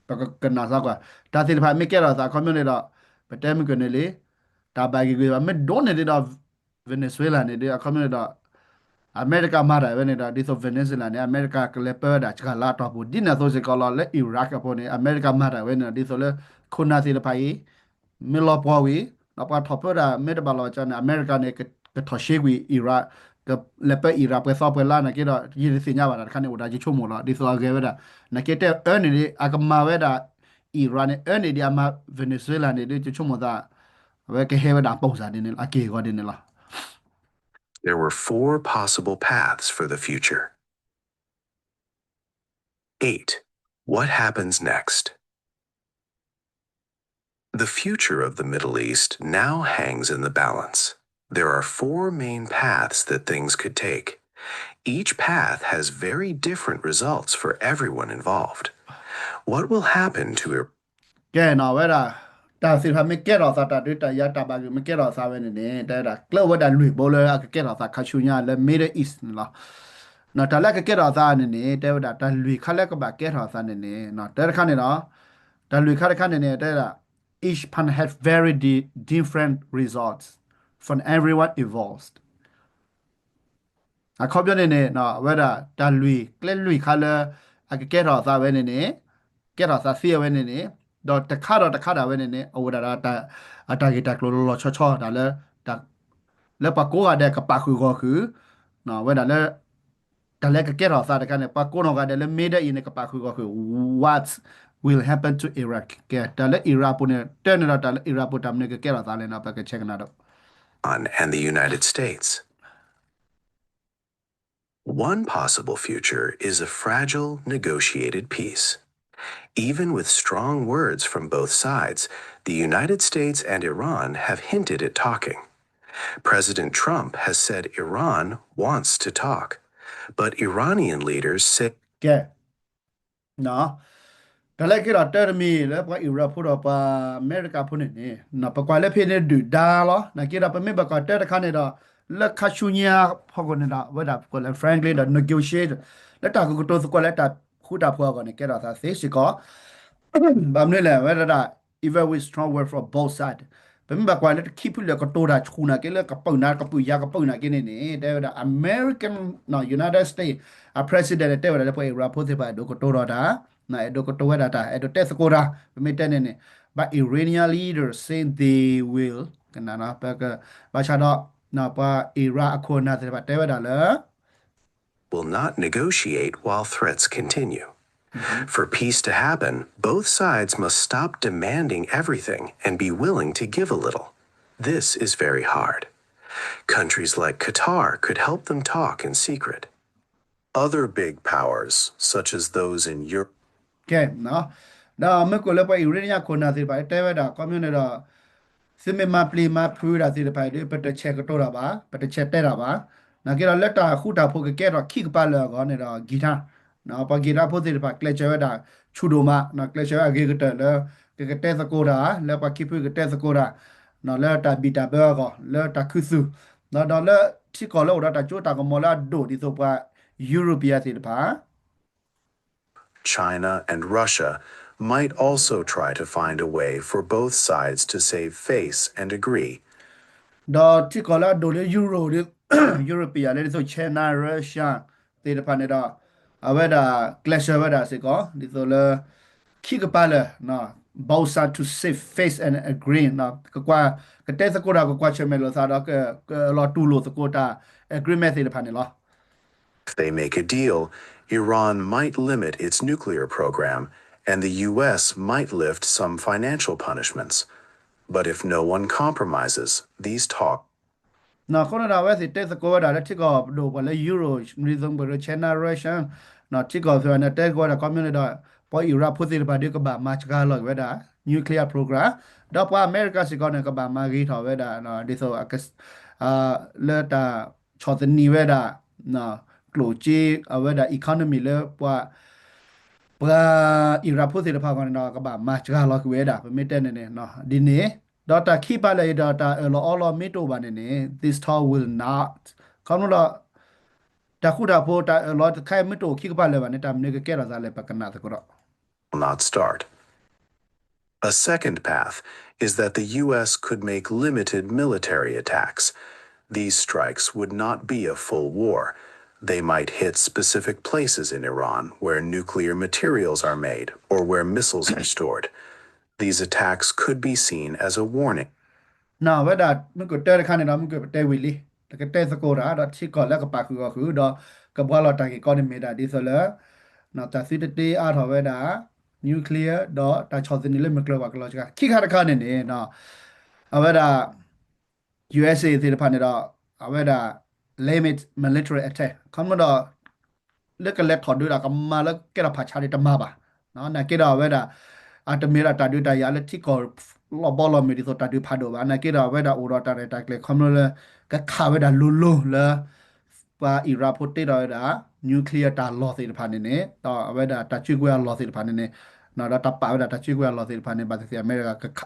ပကကနၣ်စၢ်ကွၢ် တၢ်သ့ၣ်တဖၣ်မ့ၢ်ကဲထီၣ်အသးအခီပညီန့ၣ်ဒီး ပတဲမုၢ်ကန့ၣ်လံ တၢ်ဘၣ်ဂံၢ်ဂုာ်ဘၣ် မ့ၢ်ဒိၣ်န့ၢ်ဒံးဒီး Venezuela န့ၣ်ဒီး အခီပညီန့ၣ်ဒီး အမဲရကၤမၤတၢ်ဝဲန့ၣ်ဒီး ဒ်သိး Venezuela န့ၣ် အမဲရကၤကလဲၤပၢဝဲဒၣ်စှၤလါအတီၢ်ပူၤ ဒ်န့ၣ်အသိးစ့ၢ်ကီးလီၤ လၢ Iraq အပူၤန့ၣ် အမဲရကၤမၤတၢ်ဝဲန့ၣ်ဒီး ဒ်သိးလၢ ခိၣ်နၢ်သ့ၣ်တဖၣ်အံၤ မ့ၢ်လီၤပှီၢ်ဝံၤ ဒီးပှၤထီၣ်ပၢတၢ်မ့ၢ်တဘၣ်လီၤဝဲန့ၣ် အမဲရကၤန့ၣ် ကထီၣ်ရှ့ကွံာ် Iraq ကလဲၤပၢ Iraq ပှဲၤသီပှဲၤလါနာ်က့ဒီး ယတသ့ၣ်ညါဘၣ်တၢ်တခါန့ၣ် အိၣ်ဒၣ်ယဆိကမိၣ်လီၤ ဒ်သိးအဂဲၤဝဲဒၣ် နာ်က့တဲအၢန့ၣ်ဒံး အကမၤဝဲဒၣ် Iraq န့ၣ် အၢန့ၣ်ဒံး အမၤ Venezuela န့ၣ်ဒံး ယဆိကမိၣ်သး အဝဲကဟဲဝဲဒၣ် ပုံစံ ဒ်န့ၣ်လီၤ အက့ၢ်အဂီၤဒ်န့ၣ်လီၤ There were four possible paths for the future. Eight. What happens next? The future of the Middle East now hangs in the balance. There are four main paths that things could take. Each path has very different results for everyone involved. What will happen to Iran? ကဲနီၤ ဝဲဒၣ် တၢ်သ့ၣ်တဖၣ်မ့ၢ်ကဲထီၣ်သး တၢ်ဒုးတၢ်ယၤတၢ်ဘၣ်ဂံၢ်မ့ၢ်ကဲထီၣ်သးဝဲန့ၣ်န့ၣ် တဲဝဲဒၣ် ကျၢၢ်ဝဲဒၣ်လွံၢ်ဘိလၢအကကဲထီၣ်သးခါဆူညါလၢ Middle East န့ၣ်လီၤ. တၢ်လၢအကကဲထီၣ်သးန့ၣ်န့ၣ် တဲဝဲဒၣ် တၢ်လွံၢ်ခါလၢကဘၣ်ကဲထီၣ်သးန့ၣ်န့ၣ် တၢ်တခါန့ၣ်ဒီး တၢ်လွံၢ်ခါတခါန့ၣ်န့ၣ် တဲဝဲဒၣ် each path has very di- different results for everyone involved. အခီပညီန့ၣ်န့ၣ် အဝဲဒၣ်တၢ်လွံၢ် ကျဲလွံၢ်ခါလၢ အကကဲထီၣ်သးဝဲန့ၣ်န့ၣ် ကဲထီၣ်သးသ့ဝဲန့ၣ်န့ၣ် ဒီးတခါဒီးတခါဒၣ်ဝဲန့ၣ်န့ၣ် အအိၣ်ဒၣ်ဒီး အတၢ်ဂ့ၢ်တၢ်ကျိၤလီၤလီၤဆီဆီ တၢ်လၢ လၢပှၤကိးဂၤဒဲးကပာ်ဃုာ်ဂီၢ်ဃုာ် ဝဲဒၣ်လၢ တၢ်လၢကကဲထီၣ်သးတခါန့ၣ် ပှၤကိးနီၢ်ဂၤဒဲးလၢ Middle East န့ၣ် ကပာ်ဃုာ်ဂီၢ်ဃုာ် what will happen to Iran ကဲ တၢ်လၢ Iran ပူၤန့ၣ် တၢ်န့ၣ်ဒီးတၢ်လၢ Iran ပူၤတၢ်မနုၤကကဲထီၣ်သးလဲၣ်နီၤ ပကဆဲးကနၣ်ဒီး and the United States. One possible future is a fragile, negotiated peace. Even with strong words from both sides, the United States and Iran have hinted at talking. President Trump has said Iran wants to talk, but Iranian leaders say ကဲ တၢ်လၢကဲထီၣ်တၢ်တမံၤလၢပှၤ Iran ဖိဒီးပှၤအမဲရကၤဖိန့ၣ်န့ၣ် ပကွၢ်လၢဖဲန့ၣ်ဒုၣ်ဒါလီၤ. နာ်က့ဒီး ပမ့ၢ်ဘၣ်ကွၢ်တၢ်တခါန့ၣ်ဒီး လၢခါဆူညါဖီခိၣ်န့ၣ်ဒီး အဝဲဒၣ်ပကိးလၢ frankly ဒီး negotiate လၢတၢ်ကကတိၤသကိးလၢတၢ်ဃူတၢ်ဖိးအဂီၢ်န့ၣ် ကဲထီၣ်သးသ့စ့ၢ်ကီး ဘၣ်မနုၤလဲၣ် အဝဲဒၣ် even with strong word from both side ပမ့ၢ်ဘၣ်ကွၢ်လၢတခံဖုလၢကတိၤတၢ်ဆူၣ်နာ်က့ လၢကပုာ်နၤကပုာ်ယၤကပုာ်နာ်က့န့ၣ်န့ၣ် တဲဝဲဒၣ် American United States အ president န့ၣ် တဲဝဲဒၣ်လၢပှၤ Iran ဖိသ့ၣ်တဖၣ် အဲၣ်ဒိးကတိၤထီၣ်တၢ် အဲၣ်ဒိးကတိၤဝဲဒၣ်တၢ် အဲၣ်ဒိးတဲသကိးတၢ် ပမ့ၢ်တဲန့ၣ်န့ၣ် but Iranian leaders say they will ကနၣ် ဘၣ်ဆၣ်ဒီး ပှၤ Iran အခိၣ်အနၢ်သ့ၣ်တဖၣ်တဲဝဲဒၣ်လၢ will not negotiate while threats continue. For peace to happen, both sides must stop demanding everything and be willing to give a little. This is very hard. Countries like Qatar could help them talk in secret. Other big powers, such as those in Europe, ကဲ, ဒီးမ့ၢ်ကွၢ်လၢပှၤအံၣ်ရ့ၣ်ညါခိၣ်နၢ်သ့ၣ်တဖၣ်တဲဝဲဒၣ် ခီပညီန့ၣ်ဒီး သုမ့ၢ်မၤပျံၤမၤဖုးဒၣ်သ့ၣ်တဖၣ်အံၤဒီး ပတဆဲးကတိၤတၢ်ဘၣ်, ပတဆဲးတဲတၢ်ဘၣ်. နာ်က့ဒီးလၢတၢ်ဃူတၢ်ဖိးကကဲထီၣ်ခံကပၤလၢာ်အဂီၢ်န့ၣ်ဒီး ကံၤထါ, ပှၤကံၤထါဖိသ့ၣ်တဖၣ်ကျဲးစၢးဝဲဒၣ် ဆူၣ်ဒိၣ်မး, ကျဲးစၢးဝဲအဂ့ၤကတၢၢ်လၢ ကကတဲသကိးတၢ် လၢပှၤခံဖုကတဲသကိးတၢ် လၢတၢ်ဘံၣ်တၢ်ဘၢအဂီၢ် လၢတၢ်ခူသူၣ်, ဒီးလၢထံကီၢ်လၢအိၣ်ဒီးတၢ်စိတၢ်ကမီၤလၢအဒိၣ်ဒ်သိးပှၤ European သ့ၣ်တဖၣ် China and Russia might also try to find a way for both sides to save face and agree. ဒီးထံကီၢ်လၢအဒိၣ်လၢ Euro ဒီး European လၢဒ်သိး China Russia သ့ၣ်တဖၣ်န့ၣ်ဒီး အဝဲဒၣ်ကျဲးစၢးဝဲဒၣ်စ့ၢ်ကီး ဒ်သိးလၢ ခံကပၤလၢာ် both sides to save face and agree ကကွၢ် ကတဲသကိးတၢ် ကကွၢ်ဆၢၣ်မဲာ်လိာ်သးဒီး ကလီၤတူၢ်လိာ်သကိးတၢ် agreement သ့ၣ်တဖၣ်န့ၣ်လီၤ. If they make a deal, Iran might limit its nuclear program, and the U S might lift some financial punishments. But if no one compromises, these talks အဃိန့ၣ်ဒီး အဝဲသ့ၣ်တဲသကိးဝဲဒၣ်လၢထံကီၢ်ပဒိၣ်ပှၤလၢ Euro မ့ၢ်ဒ်သိးပှၤလၢ China Russia ထံကီၢ်သ့ၣ်တဖၣ်န့ၣ် တဲသကိးဝဲဒၣ်ခီပညီန့ၣ်ဒီး ပှၤအံၣ်ရၣ်ဖိသ့ၣ်တဖၣ်ဒီးကဘၣ်မၤစှၤလီၤက့ၤဝဲဒၣ် nuclear program ဒီးပှၤအမဲရကၤစ့ၢ်ကီးန့ၣ် ကဘၣ်မၤဂ့ၤထီၣ်ဝဲဒၣ် ဒ်သိး လၢတၢ်ဆီၣ်သနံးဝဲဒၣ် ကျိၣ်စ့အဝဲဒၣ် economy လၢပှၤ ပှၤအံၣ်ရၣ်ဖိသ့ၣ်တဖၣ်အဂီၢ်န့ၣ်ဒီး ကဘၣ်မၤစှၤလီၤက့ၤဝဲဒၣ် ပမ့ၢ်တဲန့ၣ်န့ၣ် ဒ်န့ၣ် ဒီးတၢ်ခံကပၤလၢာ်အံၤဒီးတၢ်အၢၣ်လီၤအီလီၤမ့ၢ်တအိၣ်ဘၣ်န့ၣ်န့ၣ် this talk will not ခီဖျိလၢ တၢ်ဃူတၢ်ဖိးတၢ်အၢၣ်လီၤတခါအံၤမ့ၢ်တအိၣ်ခံကပၤလၢာ်ဘၣ်န့ၣ် တၢ်မနုၤကကဲထီၣ်သးလဲၣ် ပကနၣ်သကိးဒီး will not start. A second path is that the U S could make limited military attacks. These strikes would not be a full war. They might hit specific places in Iran where nuclear materials are made or where missiles are stored. These attacks could be seen as a warning. နီၢ်ဝဲဒၣ် မုၢ်ကတၢၢ်တခါန့ၣ်ဒီး မုၢ်ကပတဲဝံၤလံ, တကတဲသကိးတၢ်ဒီးထံကီၢ်လၢကပာ်ဃုာ်ဂီၢ်ဃုာ်ဒီး ကဘှါလီၤတၢ်ဂ့ၢ်ကီန့ၣ်မ့ၢ်ဒၣ်ဒ်သိးလၢ တၢ်သုတတ့အါထီၣ်ဝဲဒၣ် nuclear ဒီးတၢ်ဆီၣ်သနံးလၢမုၢ်ကျၢၤပှၤကလီၤစှၤ ခံခါတခါန့ၣ်န့ၣ် အဝဲဒၣ် USA သ့ၣ်တဖၣ်န့ၣ်ဒီး အဝဲဒၣ် limit military attack ခီဖျိဒီး လၢကလဲၤထီၣ်ဒုးဒၣ်ကမၤလၢကဲထီၣ်ဖးဆါဒံးတမၤဘၣ်. နာ်က့ဒီးအဝဲဒၣ် အတမ့ၢ်ဒၣ်တၢ်ဒုးတၢ်ယၤလၢထံကီၢ် လီၤဘီလီၤမုၢ်ဒ်သိးတၢ်ဒုးဖးဒိၣ်ဘၣ်. နာ်က့ဒီးအဝဲဒၣ်အိၣ်ဒီးတၢ်ရဲၣ်တၢ်ကျဲၤခီဖျိလၢ ကခးဝဲဒၣ်လိၤလိၤလၢ ပှၤအံၣ်ရၣ်ဖိတ့ထီၣ်ဝဲဒၣ် nuclear တၢ်လီၢ်သ့ၣ်တဖၣ်န့ၣ်န့ၣ် ဒီးအဝဲဒၣ်တၢ်စုကဝဲၤအလီၢ်သ့ၣ်တဖၣ်န့ၣ်န့ၣ် ဒီးတၢ်ပာ်ဝဲဒၣ်တၢ်စုကဝဲၤအလီၢ်သ့ၣ်တဖၣ်န့ၣ် ဘၣ်သ့ၣ်သ့ၣ်အမဲရကၤ က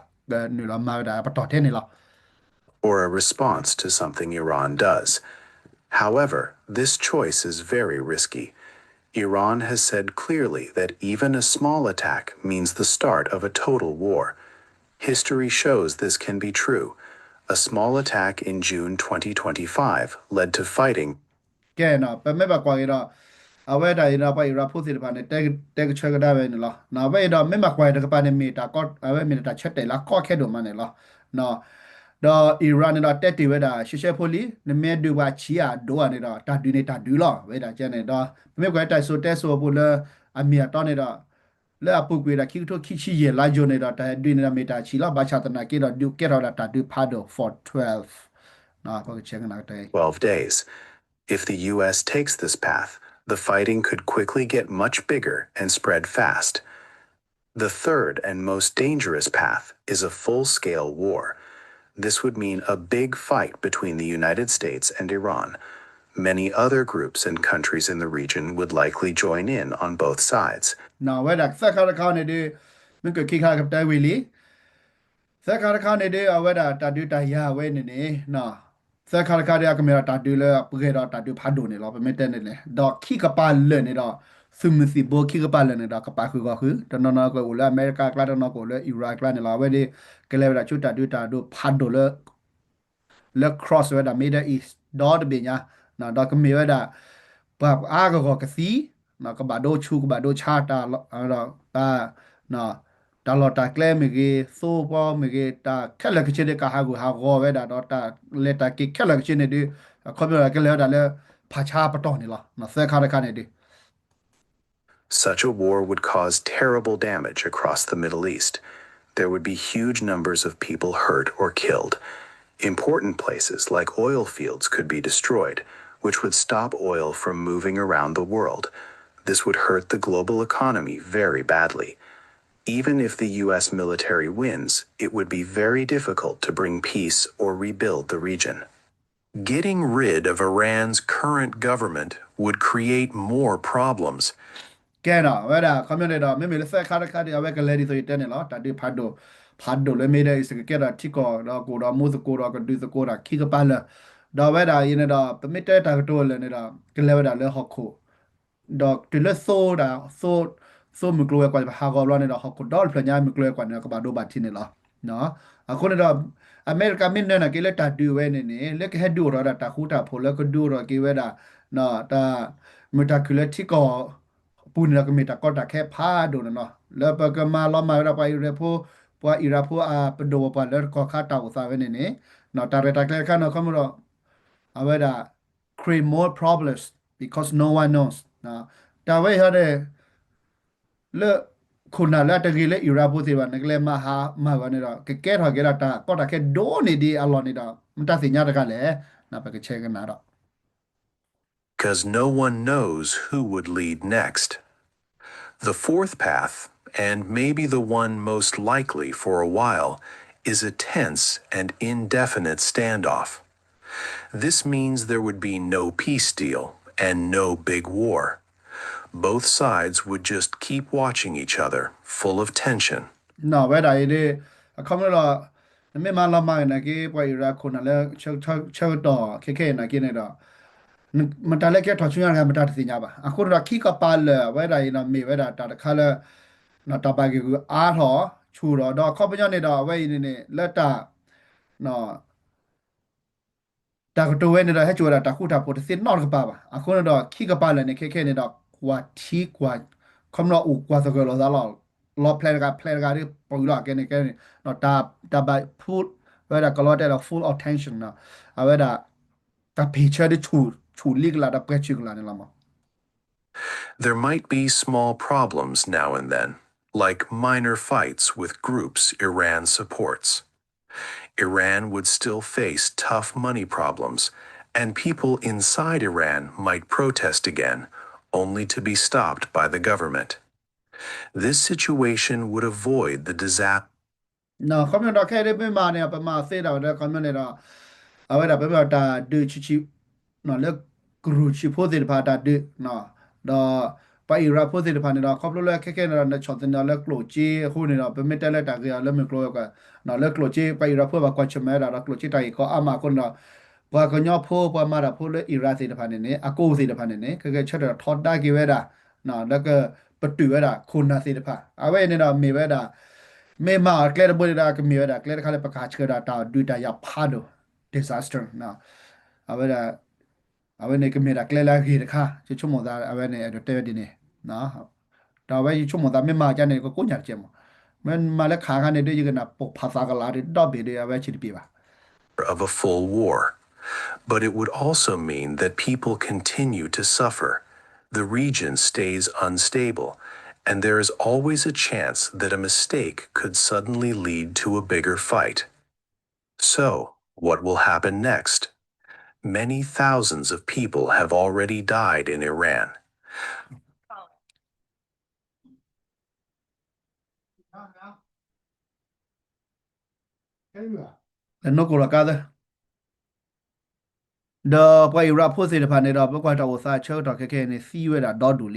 နုာ်လီၤမၤဝဲဒၣ်ပတီၢ်ထဲန့ၣ်လီၤ. or a response to something Iran does. However, this choice is very risky. Iran has said clearly that even a small attack means the start of a total war. History shows this can be true. A small attack in June twenty twenty-five led to fighting ကဲနီၤ ပမ့ၢ်ဘၣ်ကွၢ်က့ၤဒီး အဝဲဒၣ်အံၤဒီး ပှၤအံၣ်ရၣ်ဖိသ့ၣ်တဖၣ်န့ၣ် တဲကဆှၢကဒါဝဲန့ၣ်လီၤ. အဝဲအံၤဒီး မ့ၢ်ဘၣ်ကွၢ်အံၤတကပၤန့ၣ် မ့ၢ်တၢ်ကီ အဝဲမ့ၢ်တၢ်ဆၢတဲာ်လၢကီခဲဒိၣ်မးန့ၣ်လီၤ. ဒီးအံၣ်ရၣ်န့ၣ်ဒီး တဲတ့ၢ်ဝဲဒၣ် ရှဲရှဲဖိလံ နမ့ၢ်ဒုးပှၤဆံးအဒိၣ်န့ၣ်ဒီး တၢ်ဒုးန့ၣ်တၢ်ဒုးလီၤ ဝဲဒၣ်ကဲန့ၣ်ဒီး ပမ့ၢ်ကွၢ်တၢ်စံၣ်စိၤတဲစိၤအပူၤလၢ အမ့ၢ်အတီန့ၣ်ဒီး လၢအပူၤကွံာ်ဒၣ်ခံကထိခံဆံယဲၢ်လါယူၤန့ၣ်ဒီး တၢ်ဒုးန့ၣ်ဒီးမ့ၢ်တၢ်ဆံးလီၤ. ဘၣ်ဆၣ်သနာ်က့ဒီး ဒုးကဲထီၣ်ဝဲဒၣ်တၢ်ဒုးဖးဒိၣ် for twelve ပကဆဲးကနၣ်ကတၢၢ် twelve days. If the U S takes this path, the fighting could quickly get much bigger and spread fast. The third and most dangerous path is a full-scale war. This would mean a big fight between the United States and Iran. Many other groups and countries in the region would likely join in on both sides. နီၢ်ဝဲဒၣ်သၢခါတခါန့ၣ်ဒီး မ့ၢ်ကခံခါကပတဲဝံၤလံ သၢခါတခါန့ၣ်ဒီး အဝဲဒၣ်တၢ်ဒုးတၢ်ယၤဝဲန့ၣ်န့ၣ် သၢခါတခါဒီး အကမ့ၢ်ဒီးတၢ်ဒုးလၢအပှဲၤဒီးတၢ်ဒုးဖးဒိၣ်န့ၣ်လီၤ. ပမ့ၢ်တဲန့ၣ်န့ၣ် ဒီးခံကပၤလၢာ်န့ၣ်ဒီး သုးမုၢ်သံၣ်ဘိခံကပၤလၢာ်န့ၣ်ဒီး ကပာ်ဃုာ်ဂီၢ်ဃုာ် တနီၤနီၤကအိၣ်လၢအမဲရကၤအကျါ တနီၤကအိၣ်လၢအံၣ်ရၣ်အကျါန့ၣ်လီၤ. အဝဲဒီး ကလဲၤဝဲဒၣ်ဆူတၢ်ဒုးတၢ်ဒိးဖးဒိၣ်လၢ လၢ cross ဝဲဒၣ် Middle East ဒီတဘ့ၣ်ညါ ဒီးကမ့ၢ်ဝဲဒၣ် ပှၤအါဂၤဂီၢ်ကသံ ကဘၣ်ဒိဆူၣ် ကဘၣ်ဒိဆါ တၢ် တၢ်လီၢ်တၢ်ကျဲမ့ၢ်ဂ့ၤ သိပီမ့ၢ်ဂ့ၤ တၢ်ခဲလၢာ်ခဲဆ့န့ၣ် ကဟးဂူာ်ဟးဂီၤဝဲဒၣ်ဒီး တၢ်လဲၤတၢ်က့ၤခဲလၢာ်ခဲဆ့န့ၣ်ဒီး အခီပညီကလဲၤဝဲဒၣ်လၢ ဖးဆါပတီၢ်န့ၣ်လီၤ. သၢခါတခါန့ၣ်ဒီး Such a war would cause terrible damage across the Middle East. There would be huge numbers of people hurt or killed. Important places like oil fields could be destroyed, which would stop oil from moving around the world. This would hurt the global economy very badly. Even if the U S military wins, it would be very difficult to bring peace or rebuild the region. Getting rid of Iran's current government would create more problems. ကဲနီၤ အဝဲဒၣ် ခီပညီန့ၣ်ဒီး မ့မ့ၢ်လၢသၢခါတခါဒီး အဝဲကလဲၤဒ်သိးယတဲန့ၣ်လီၤ. တၢ်ဒုးဖးဒိၣ် ဖးဒိၣ်လၢ Middle East ကကဲထီၣ်ထံကီၢ်ဒီးကိၣ်ဒီးမူသကိးဒီးကဒုးသကိးဒီးခံကပၤလၢာ်, ဒီးအဝဲဒၣ်အံၤန့ၣ်ဒီး ပမ့ၢ်တဲတၢ်ကတိၤလၢာ်န့ၣ်ဒီး ကလဲၤဝဲဒၣ်လၢဟီၣ်ခိၣ် ဒီးတုၤလၢသိဒၣ် သိ သိမုၢ်ကျိၤဝဲၤကွာ်ဟးဂီၤဘျီန့ၣ်ဒီး ဟီၣ်ခိၣ်ဒီတဖျၢၣ်ညါမုၢ်ကျိၤဝဲၤကွာ်န့ၣ်ဒီး ကဘၣ်ဒိဘၣ်ထံးန့ၣ်လီၤ. အဃိန့ၣ်ဒီး အမဲရကၤမ့ၢ်နၢၤနာ်က့လၢတၢ်ဒုးဝဲန့ၣ်န့ၣ် လၢကဟဲဒုးအိၣ်ထီၣ်ဝဲဒၣ်တၢ်ဃူတၢ်ဖိးလၢကဒုးအိၣ်ထီၣ်က့ၤဝဲဒၣ် တၢ် မုာ်တၢ်ခုၣ်လၢထံကီၢ်ပူၤန့ၣ်ဒီး ကမ့ၢ်တၢ်ကီတၢ်ခဲဖးဒိၣ်န့ၣ်လီၤ. လၢပကမၤလီၤမၢ်ဝဲဒၣ်ပှၤအံၤရ့ဖိ ပှၤအံၤရ့ဖိအပဒိၣ်ပှၤလၢတကီၢ်ခါတၢ်အိၣ်သးဝဲန့ၣ်န့ၣ် တၢ်ရဲၣ်တၢ်ကျဲၤတခါန့ၣ် ခီမ့ၢ်ဒီး အဝဲဒၣ် create more problems because no one knows တၢ်ဝဲအံၤန့ၣ် လၢ ခိၣ်နၢ်လၢအတဂ့ၤလၢအံၤရ့ဖိသ့ၣ်တဖၣ် နကလဲၤမၤဟးမၤဂီၤန့ၣ်ဒီး ကကဲထီၣ်က့ၤဒၣ်တၢ်ကီတၢ်ခဲဒိၣ်န့ၢ်ဒံးအလီၢ်န့ၣ်ဒီး မတၤသ့ၣ်ညါတဂၤလဲၣ်. ပကဆဲးကနၣ်ဒီး Because no one knows who would lead next. The fourth path, and maybe the one most likely for a while, is a tense and indefinite standoff. This means there would be no peace deal and no big war. Both sides would just keep watching each other, full of tension. နီၢ် ဝဲဒၣ်အံၤဒီး အခီပညီဒီး နမ့ၢ်မၤလီၤမၢ်က့ၤနာ်က့ ပှၤအံၤရ့ခိၣ်နၢ်လၢ ဆၢကတီၢ်ခဲခဲအံၤနာ်က့န့ၣ်ဒီး မတၤလၢကဲထီၣ်ဆူညါတဂၤ မတၤတသ့ၣ်ညါဘၣ်. အဃိန့ၣ်ဒီး ခံကပၤလၢာ် အဝဲဒၣ်အံၤဒီး မ့ၢ်ဝဲဒၣ်တၢ်တခါလၢ တၢ်ဘၣ်ဂ့ၢ်ဂူာ်အါထီၣ်ဆူၣ်ဒီး ဒီးအခီပညီန့ၣ်ဒီး အဝဲအံၤန့ၣ်န့ၣ် လၢတၢ် တၢ်ကတိၤဝဲန့ၣ်ဒီး ဟဲစိာ်ဝဲဒၣ်တၢ်ဃူတၢ်ဖိးတသ့နီတကပၤဘၣ်. အဃိန့ၣ်ဒီး ခံကပၤလၢာ်န့ၣ် ခဲခဲန့ၣ်ဒီး ကွၢ်ထံကွၢ် ခီပညီအိၣ်ကွၢ်သဂၢၢ်လိာ်သးလီၤ. လီၤဖျဲးတဂၤဖျဲးတဂၤဒီး ပှၤအံၤလီၤကဲန့ၣ်ကဲန့ၣ် တၢ်ဘၣ်ဖူဝဲဒၣ်ကလီတဲဒီး full attention နီၢ် အဝဲဒၣ် တၢ်ဖ့ၣ်ဆၢဒီးဆူၣ်လံကလးဒီးပှဲၤဆူၣ်ကလးန့ၣ်လီၤမး. There might be small problems now and then, like minor fights with groups Iran supports. Iran would still face tough money problems, and people inside Iran might protest again, only to be stopped by the government. This situation would avoid the disaster. ခီပညီဒီး ခဲအံၤဒ်မ့ၢ်မၤန့ၣ် ပမၤသ့ဒၣ်ဝဲဒၣ် ခီပညီန့ၣ်ဒီး အဝဲဒၣ်ပမ့ၢ်တၢ်ဒုးဆံးဆံး လၢကရူၢ်ဆံးဖိသ့ၣ်တဖၣ်တၢ်ဒုး ဒီးပှၤအံၤရ့ဖိသ့ၣ်တဖၣ်န့ၣ်ဒီး ခီဖျိလၢခဲခဲန့ၣ်ဒီး နဆီၣ်သနံးအီၤလၢကျိၣ်စ့အဃိန့ၣ်ဒီး ပမ့ၢ်တဲလၢတၢ်ဂ့ၢ်အီၤလၢမုၢ်ကျိၤဝဲၤကွာ် လၢကျိၣ်စ့ ပှၤအံၤရ့ဖိဘၣ်ကွၢ်ဆၢၣ်မဲာ်ဝဲဒၣ်ဒီး ကျိၣ်စ့တၢ်ဂ့ၢ်ကီအါမးအဃိန့ၣ်ဒီး ပှၤကညီဖိ ပှၤမၤတၢ်ဖိလၢအံၤရ့သ့ၣ်တဖၣ်န့ၣ်န့ၣ် အကိးသ့ၣ်တဖၣ်န့ၣ်န့ၣ် ကဂဲၤဆၢထၢၣ်ထီဒါက့ၤဝဲဒၣ် လၢကပတုာ်ဝဲဒၣ်ခိၣ်နၢ်သ့ၣ်တဖၣ် အဝဲအံၤန့ၣ်ဒီးမ့ၢ်ဝဲဒၣ် မ့ၢ်မၤအီၤကျဲတဘိန့ၣ်ဒီး ကမ့ၢ်ဝဲဒၣ်ကျဲတခါလၢပကဟးဆှၢဒၣ်တၢ်ဒုးတၢ်ယၤဖးဒိၣ် disaster အဝဲဒၣ် အဝဲန့ၣ်ကမ့ၢ်ဒၣ်ကျဲလၢအဂ့ၤတခါ ယဆိကမိၣ်သး အဝဲန့ၣ် အဲၣ်ဒိးတဲဝဲဒ်န့ၣ် ဒီးအဝဲယဆိကမိၣ်သး မ့ၢ်မၤအီၤကန့ၣ် ကကိးညါတကဲးမး မ့ၢ်မၤလၢခးခါန့ၣ်ဒီး ယကနၣ်ပိာ်ဖးသးကလၤဒီး ဒီဘ့ၣ်ဒီး အဝဲဆံးတပ့ၤဘၣ် of a full war, but it would also mean that people continue to suffer, the region stays unstable, and there is always a chance that a mistake could suddenly lead to a bigger fight. So, what will happen next? Many thousands of people have already died in Iran. လၢနိၢ်ကိၢ်လီၤကါသၢ ဒီးပှၤအံၤရ့ဖိသ့ၣ်တဖၣ်န့ၣ်ဒီး ပကွၢ်တၢ်အိၣ်သးဆၢကတီၢ်ခဲခဲအံၤန့ၣ် သံဝဲဒၣ်ဒီဒူၣ်လံ. သံ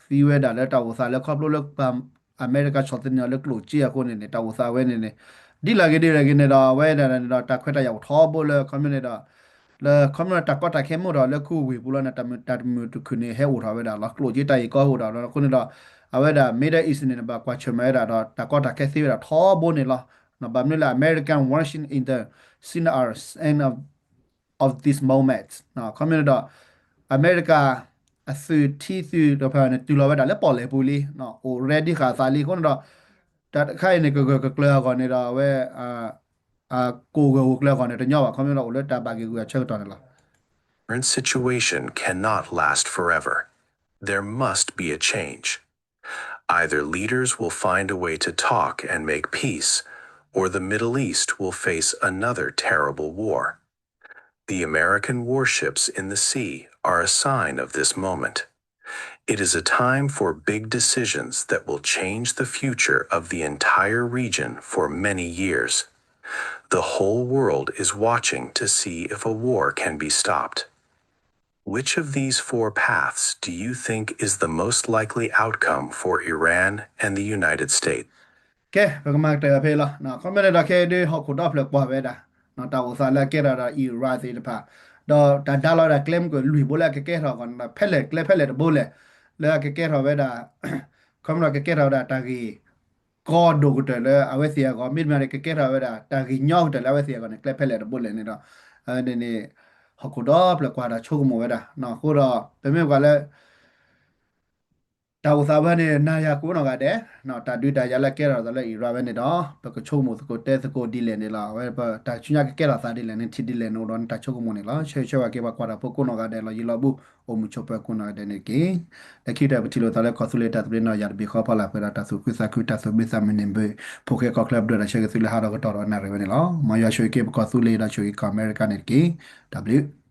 ဝဲဒၣ်လၢတၢ်အိၣ်သးလၢခီဖျိလၢပှၤအမဲရကၤဆီၣ်သနံးအီၤလၢကျိၣ်စ့အဃိန့ၣ်န့ၣ် တၢ်အိၣ်သးဝဲန့ၣ်န့ၣ် ဒ်လဲၣ်ဂ့ၤဒ်လဲၣ်ဂ့ၤန့ၣ်ဒီး အဝဲဒၣ်န့ၣ်ဒီး တၢ်ခွဲးတၢ်ယာ်အိၣ်ထီဘိလၢခီပညီန့ၣ်ဒီး လၢခီပညီတၢ်ကီတၢ်ခဲမ့ၢ်အိၣ်ထီၣ်လၢခူဝ့ၢ်ပူၤလီၤန့ၣ် တၢ်မုာ်တၢ်မုာ်တခုၣ်န့ၣ် ဟဲအိၣ်ထီၣ်ဝဲဒၣ်လီၤ. ကျိၣ်စ့တၢ်အံၤကီအိၣ်ထီၣ်လီၤ. အဃိန့ၣ်ဒီး အဝဲဒၣ် Middle East န့ၣ် ဘၣ်ကွၢ်ဆၢၣ်မဲာ်ဝဲဒၣ်ဒီး တၢ်ကီတၢ်ခဲသ့ဝဲဒၣ်ထီဘိန့ၣ်လီၤ. ဘၣ်မနုၤလၢ American watching in the sinners and of of this moment ခီမ့ၢ်န့ၣ်ဒီး အမဲရကၤ အသုးထံသုးတဖၣ်န့ၣ် တုၤလီၤဝဲဒၣ်လၢပီၣ်လဲၣ်ပူၤလံ အိၣ် ready ဃာ်သးလံ အဃိန့ၣ်ဒီး တၢ်တခါအံၤန့ၣ် ကဂၢၢ်ကကျၢၤအဂီၢ်န့ၣ်ဒီး အဝဲ ကိၣ်ဂၢၢ်ဂိၢ်ကျၢၤအဂီၢ်န့ၣ် တညီဘၣ် ခီမ့ၢ်ဒီး အိၣ်လၢတၢ်ဘၣ်ဂ့ၢ်ဂူာ်အဆၢကတီၢ်န့ၣ်လီၤ. Current situation cannot last forever. There must be a change. Either leaders will find a way to talk and make peace, or the Middle East will face another terrible war. The American warships in the sea are a sign of this moment. It is a time for big decisions that will change the future of the entire region for many years. The whole world is watching to see if a war can be stopped. Which of these four paths do you think is the most likely outcome for Iran and the United States? ကဲ ပကမၤကတၢၢ်ဖဲအံၤလီၤ. ခီမ့ၢ်န့ၣ်ဒီးခဲအံၤဒုး ဟီၣ်ခိၣ်ဒီဖျၢၣ်ကွၢ်ဝဲဒၣ် တၢ်အိၣ်သးလၢအကဲထီၣ်ဒီး Iran သ့ၣ်တဖၣ် ဒီးတၢ်ဒါလီၤဝဲဒၣ်ကျဲမုၢ်ကၢၢ်လွံၢ်ဘိလၢအကကဲထီၣ်အဂီၢ်န့ၣ်ဒီး ဖဲလဲၣ်ကျဲဖဲလဲၣ်တဘိလဲၣ် လၢအကကဲထီၣ်ဝဲဒၣ် ခီမ့ၢ်ဒီးကကဲထီၣ်ဝဲဒၣ်တၢ်ဂ့ၢ် ကီဒိၣ်ကတၢၢ်လၢအဝဲသ့ၣ်အဂီၢ် မ့တမ့ၢ်ဒီးကကဲထီၣ်ဝဲဒၣ် တၢ်ဂ့ၢ်ညီကတၢၢ်လၢအဝဲသ့ၣ်အဂီၢ်န့ၣ် ကျဲဖဲလဲၣ်တဘိလဲၣ်န့ၣ်ဒီး အဝဲန့ၣ်န့ၣ် ဟီၣ်ခိၣ်ဒီဖျၢၣ်ကွၢ်တၢ်ဆိကမိၣ်ဝဲဒၣ် အဃိဒီး ပမ့ၢ်ကွၢ်လၢ တၢ်အိၣ်သးဝဲန့ၣ် နၤယၤကိးနီၢ်ဂၤဒဲး တၢ်ဒုးတၢ်ယၤလၢကဲထီၣ်သးလၢ Iran ဝဲန့ၣ်ဒီး ပကဆိကမိၣ်သကိးတဲသကိးဒ်လဲၣ်န့ၣ်လီၤ. အဝဲပတၢ်ဆူညါကကဲထီၣ်သးဒ်လဲၣ်န့ၣ် ထံၣ်ဒ်လဲၣ်န့ၣ်အိၣ်ဒီးနတၢ်ဆိကမိၣ်န့ၣ်လီၤ. ဆၢဂ့ၤဆၢဝါက့ၤပှၤကွၢ်တၢ်ဖိကိးနီၢ်ဂၤဒဲး လီၤယံၤလီၤဘူး အိၣ်မုာ်ဆိးပၢၤကိးနီၢ်ဂၤဒဲးန့ၣ်တက့ၢ်. လၢခံကတၢၢ်ပထံၣ်လိာ်သးလၢကီၢ်သူလ့ၤတၢ်သဘျ့နီၢ်ယၤတဘ့ၣ်ဃီဖီလာ် ပှဲၤဒီးတၢ်သူၣ်ခုသးခု တၢ်သူၣ်မံသးမုာ်န့ၣ်ဘၣ် ဖိၣ်ဃဲကီၢ်ချၢပဒိၣ်တၢ်ဆၢဂ့ၤသုလၢဟးထီၣ်ကတီၢ်ဒီးနၣ်ရံၣ်ဝဲန့ၣ်လီၤ. မ်ယွၤဆိၣ်ဂ့ၤက့ၤပကီၢ်သူလ့ၤဒီးဆိၣ်ဂ့ၤကီၢ်အမဲရကၤန့ၣ်တက့ၢ်. တၢ်ဘျုး